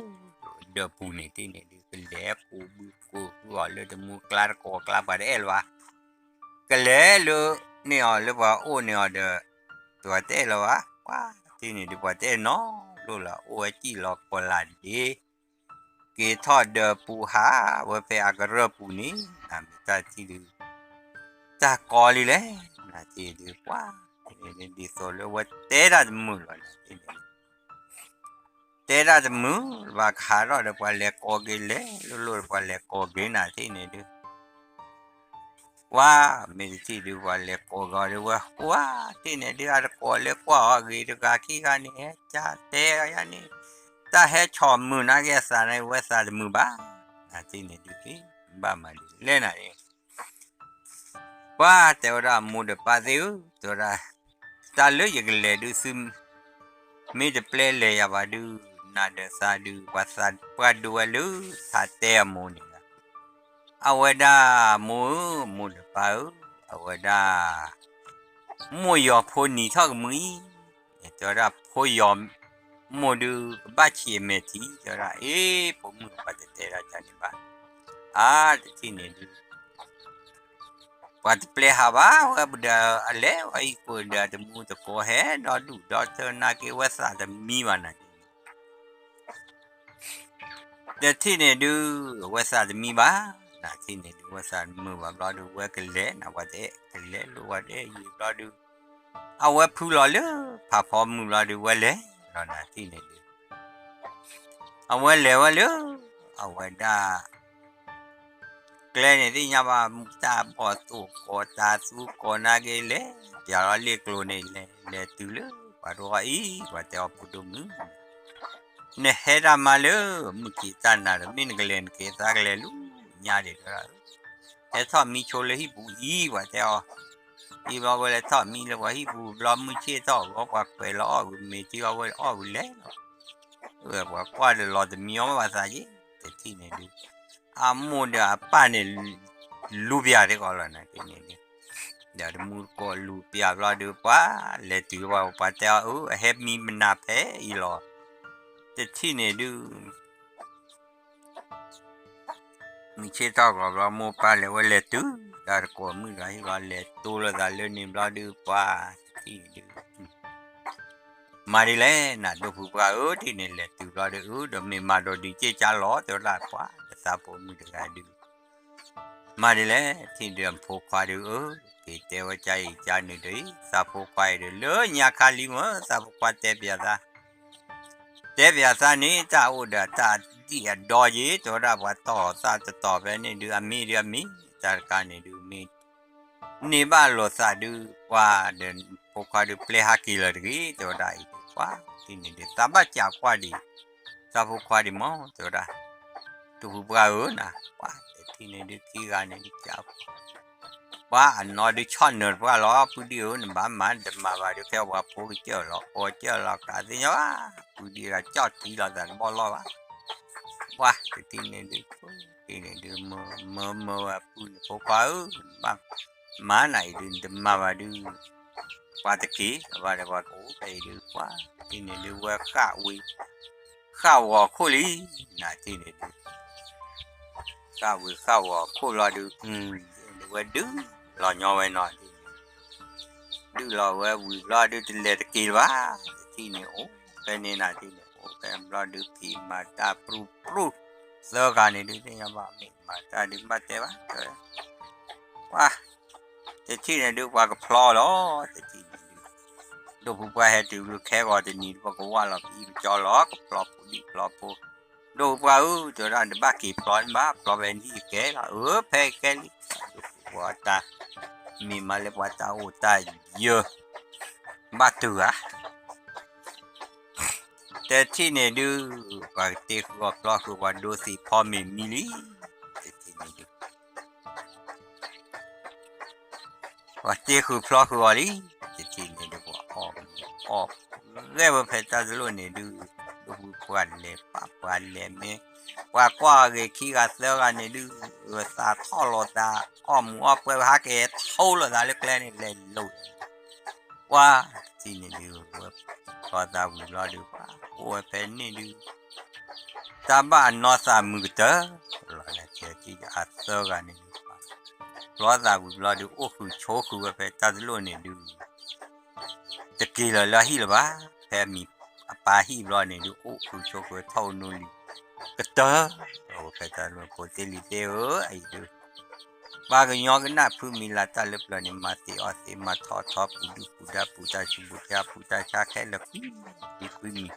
ဒၢးပူၤန့ၣ် တထံၣ်န့ၣ်ဒုး ကလဲၤကူးဘုကူးဟုအီၤလၢတမူကျါတကိးကျါ ပှၤတအဲၣ်လၢၤဘၣ် ကလဲၤလၢန့ၢ်အီၤလၢပှၤအိၣ်န့ၢ်အီၤဒီး ပှၤတအဲၣ်လၢၤဘၣ် ပှၤတထံၣ်န့ၣ်ဒုး ပှၤတအဲၣ်နီတဘျီလၢၤ အိၣ်ဝဲစံၣ်လီၤကီၤလၤဒ့ က့ၤထီၣ်ဒၢးပူၤဟးဝဲဖဲအကရၢၢ်ပူၤန့ၣ် နမ့ၢ်တၢ်ထံၣ်ဒုး တၢ်ကီလံလဲၣ် နထံၣ်ဒုး ပှၤ ဒ်သိးလၢဝဲတဲတၢ်တမုာ်လီၤန့ၣ် တဲတၢ်တမုာ်လၢၤဘၣ် ကဟးထီၣ်ဒီးပှၤလဲၤကိးက့ၤ လဲၤလိၣ်လိၣ်ဒီးပှၤလဲၤကိးက့ၤ နထံၣ်န့ၣ်ဒုး ပှၤမ့ၢ်တထံၣ်ဒုး ပှၤလဲၤကိးက့ၤအီၤဒုး ဝဲဃိဧါ ထံၣ်န့ၣ်ဒုး အတကိးလၢကွၢ်အီၤဂ့ၤတဂၤခံဂၤန့ၣ် ဟဲကၢ်တဲဂၤယၤန့ၣ် တၢ်ဟဲဆီၣ်မုာ်နာ်က့အသးန့ၣ် ဝဲသးတမုာ်ဘၣ် နထံၣ်န့ၣ်ဒုး ဘၣ်မၤဒ်လဲၣ်နၤန့ၣ် ပှၤတဲဝဲဒၣ်အမိၢ်ဒီးပၢ်သ့ၣ်ဧၢ တဲဝဲဒၣ် တၢ်လၢယကလဲၤဒုးသု မ့ၢ်တပျဲလဲၤယၤဘၣ်ဒုး နၤဒီးသးဒုး ပှၤသးပှၢ်ဒိဝဲလၢထးတဲအမိၢ်န့ၣ်လီၤ အဝဲဒၣ်မိၢ်ဧၢ မိၢ်ဒီးပၢ်ဧၢ အဝဲဒၣ် မိၢ်ယီၤဖိနံၤထီၣ်ကမုၢ်အံၤ တဲဝဲဒၣ်ဖိယီၤ မိၢ်ဒုးကဘၣ်ဆံးအမဲာ်ထံ တဲဝဲဒၣ် အ့ ဖိမုၣ်ပှၤတတဲဒၣ်ယၤန့ၣ်ဘၣ် အါ တထံၣ်န့ၣ်ဒုး ပှၤတပျဲဟးဘၣ် ဝဲပဒီးအလဲၤဝဲဟံၣ်ခိၣ်ဒီးတမူတကိးဟဲဒီဒူၣ်ဒီထၢနာ်က့ ဝဲသးတမံဘၣ်နၤန့ၣ် တထံၣ်န့ၣ်ဒုး ဝဲသးတမံဘၣ် နထံၣ်န့ၣ်ဒုး ဝဲသးတမုာ်ဘၣ်ဘျီဒုး ဝဲကလဲၤနၤ ပှၤတအဲၣ်ကလဲၤလိၣ်ဝဲတအဲၣ်ယံာ်ဘျီဒုး အဝဲဖုလီၤလၢဖးဖီမုၢ်ဘျီဒုး ဝဲလဲၤလီၤနၤထံၣ်န့ၣ်ဒုး အဝဲလဲၤဝဲလၢ အဝဲဒၣ် ကျဲန့ၣ်သ့ၣ်ညါဘၣ် တၢ်ဘီၣ်သိၣ်ကိးတၢ်သူကိးနာ်က့လဲၤ ပၠးလီၤလ့ၣ်ကျိၤန့ၣ် လဲၤလဲၤတုၤလၢပှၤတဂီၤအံၤ ပှၤတဲအီၤဖိဒိၣ်မုၣ် နဟဲတၢ်မၤလၢ မုၢ်ကံၤတၢ်နၤဒီး မ့ၢ်နကလဲၤနက့ၤသးကလဲၤလူညါဒံးဒီး ဟဲထီၣ်မံဆိလၢဟံၣ်ပူၤအံၤ ပှၤတဲအီၤ အံၤဘျီဝဲလဲၤထီၣ်မံလၢပှၤဟံၣ်ပူၤဘျီ မုၢ်ဆ့ၣ်ထီၣ်ဘျီ ပှၤကွဲးလီၤအီၣ်ဝံၤမဲာ်ထံအီၤဝဲအီၣ်ဝံၤလဲၤလီၤ ပှၤကွၢ်ဒီးလီၤတမံၤအီၤဘၣ်သးယ့ၣ် တထံၣ်န့ၣ်ဒုး အမိၢ်ဒီးအပၢ်န့ၣ် လူပၠးတဂီၤလီၤနၤက့န့ၣ်ဒုး ဒီးတမူတကိးလူၤပျၢ်ဘျီဒုး ပှၤလဲၤတုၤပှၤ ပှၤတဲအီၤ အၢ အဟဲမံမနၤဖဲအံၤလီၤ. တထံၣ်န့ၣ်ဒုး မုၢ်ဆ့ၣ်ထီၣ်ဂီၤဘျီ မိၢ်ပၢ်လဲၤဝဲလဲၤတုၤ တၢ်တကိးမုၣ်တဂၤဟံၣ်ဘျီ လဲၤတိလီၤသးလၢန့ၣ်ဘျီဒုး ပှၤတထံၣ်ဒုး မၤဒ်လဲၣ် နၤဒိၣ်ဖုပှၢ်ဧၢ ထံၣ်န့ၣ်လဲၤတုၤဘျီဒုး အၢ ဒီးမ့ၢ်မၤဒီးဒုးက့ၢ်ကၢ်လီၤ တဲဝဲဒၣ် ပှၤတသးဖိမုၣ်တဂၤဒုး မၤဒ်လဲၣ် ထံၣ်ဒုးအဖိခွါဒုး အၢ က့ၤတဲဝဲကါအံၤကါနုၤဒီး သးဖိခွါအံၤဒုး လၢညါခါလံမ့ၢ် သးဖိခွါတဲပၠးသး တဲပၠးသးန့ၣ် တၢ်အိၣ်ဒီးတၢ်ဒံၣ်အဒီယ့ၤ တဲဝဲဒၣ် ပှၤတီၢ်သးတတီၤဖဲန့ၣ်ဒုး အမ့ၢ်ဒုးအမ့ၢ် တၢ်တခါန့ၣ်ဒုး မ့ၢ်န့ၢ်ဘၣ်လိာ်သးဒုး ပှၤဒီးဖိခွါဒုး ပျဲဟးက့ၤလီၤတဂ့ၤ တဲဝဲဒၣ်အံၤ ပှၤထံၣ်န့ၣ်ဒုး သးဘၣ်စးကွၢ်ဒံး သးဖိခွါဒံးမ့ၢ် တဲဝဲဒၣ် ဒိၣ်ဖုပှၢ်ဧၢနၤ ပှၤတထံၣ်န့ၣ်ဒုး ခံဂၤန့ၣ်ဒုး က ပှၤအနီၢ်ဒုးဆီၣ်နၢၤတပှၢ်လီၤ ပုၢ်ဒံၣ်ဧၢ နဘၣ်မၤတမၤဘၣ်ဒုး ဖဲပှၤဖိကစၢၢ်လီၤ ကီကစၢၢ်လီၤ ကးသ့ၣ်ညါဘၣ် ပုၢ်ဒံၣ်ဂၤကၠီၣ်ထံလီၤသးတဘီလီၢ်ဘၣ် ပှၤတထံၣ်န့ၣ်ဒုး တထံၣ်န့ၣ်ဒုး မၢမၢဝဲပုၢ်န့ၣ် ဖိခွါဧၢ ဘၣ်မၤနၤအံၤဒုး နတမၤဘၣ်ဒုး ပှၤတက့ၢ် ဘၣ်ဒီးပှၤကအိၣ်ဖဲအံၤဒုး ပှၤတထံၣ်န့ၣ်ဒုး ဝဲဃၣ်ဝံၤ ဃၣ်ဝီၤခိၣ်လံ နၤတထံၣ်န့ၣ်ဒုး ဃၣ်ဝံၤဃၣ်ဝီၤခိၣ်လီၤဒုး ဒုးဝဲဒုးလီၤညီဝဲနီၤ ဒုးလီၤဝဲဝံၤဘျီဒုး တလဲၤတက့ၤလၢၤဘၣ် တထံၣ်န့ၣ်အိၣ်ဖဲန့ၣ်နၤ တထံၣ်န့ၣ်အိၣ်ဖဲဘျီဒုး ဖံးမၤတၢ်ပြူပြူ သၢဂၤန့ၣ်ဒုး သ့ၣ်ညါဘၣ်မ့ၢ်မၤတၢ်ဒုး ဘၣ်တဲဘၣ် ပှၤ တထံၣ်န့ၣ်ဒုး ပှၤကဖျီလီၤ တထံၣ်န့ၣ်ဒုး ဒိၣ်ဖုပှၢ်ဟဲတုၤလၢခဲဂီၤတနံၤတဘျီ ကဝၢ်လီၤပအံၣ်ပကၠီလီၤ ကဖျီပူၤဒံၣ်ဖျီဖိ ဒိၣ်ဖုပှၢ်ဧၢ တဲဝဲဒၣ် နဘၣ်က့ၤဖျီန့ၣ်ဘၣ် ဖျီဖဲနဟံၣ်ကဲလီၤ အၢ ဖဲကဲလံ ဒိၣ်ဖုပှၢ်တၢ် မ့ၢ်မးလၢပှၤတၢ်အိၣ်တၢ်ယၢၤ ဘၣ်တုၤဧါ တထံၣ်န့ၣ်ဒုး ပှၤကတ့ဃုာ်အီၤဖျီဃုာ် ပှၤဒိသံးဖီမ့ၤမံလံ တထံၣ်န့ၣ်ဒုး ပှၤတ့ဃုာ်ဖျီဃုာ်အီၤလံ တထံၣ်န့ၣ်ဒုး ပှၤအီၣ်မ့ၤအီၣ် ဂဲၤဝဲဖဲတၢ်တလိၣ်န့ၣ်ဒုး ဒိၣ်ဖုပှၢ်လဲၤပာ်ပှၤလဲၤမ့ၢ် ပှၤကွၢ်အဂ့ၤခံဂၤသၢဂၤန့ၣ်ဒုး သးထီၣ်လိာ်သး အီၣ်မူးအီၣ်ပှဲၤ ဟးက့ၤထီၣ်လိာ်သးလၢကျဲန့ၣ် လဲၤလိာ် ပှၤတထံၣ်န့ၣ်ဒုး ဝဲဖျီသးဝံၤဘျီဒုး ပှၤအိၣ်ဝဲဖဲန့ၣ်ဒုး တၢ်ဘၣ်အနီၢ်သးမုာ်ကတၢၢ် လီၤလဲၤကဲထံၣ်အသၢဂၤန့ၣ်ဒုး ဖျီသးဝံၤဘျီဒုး အိၣ်ဃုာ်ဆိးဃုာ်ဝဲဖဲတၢ်တလိၣ်န့ၣ်ဒုး တက့ၤလီၤလၢအဟံၣ်လၢၤဘၣ် ဖဲမံၤအပၢ်ဟံၣ်ဘျီန့ၣ်ဒုး အိၣ်ဃုာ်ဆိးဃုာ်ထီၣ်အိၣ်နူလံၤ ကတၢၢ် လီၤဝဲဖဲတၢ်တလိၣ် ဖိသ့ၣ်လံၤသ့ၣ်ဧၢ အအံၤဒုး ပှၤကညီကနၣ်ဖုမံၤလၢတၢ်လၢပျၢၤန့ၣ် မၤသ့အီၣ်သ့ မၤထီၣ်ထီ ပူၤဒုၣ်ပူၤဒါ ပူၤတၢ်ဆူးပူၤဆါ ပူၤတၢ်ဆါခဲလၢာ်ကွံာ် ဒံကွံာ်မံၤ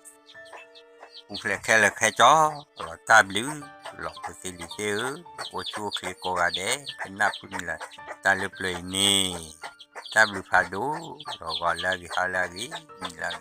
ပူၤဖျဲးခဲလၢာ်ခဲကၠီ လီၤတၢ်ဘျုး လီၤဖိသ့ၣ်လံၤသ့ၣ်ဧၢ အိၣ်ဆူၣ်အိၣ်ချ့ကိးဂၤဒဲး ကနၣ်ဖုမံၤလၢတၢ်လၢပျၢၤအံၤန့ၣ် တၢ်ဘျုးဖးဒိၣ် လီၤဂီၤလၢအဂ့ၤ ဟါလၢအဂ့ၤ မံၤလၢအဂ့ၤ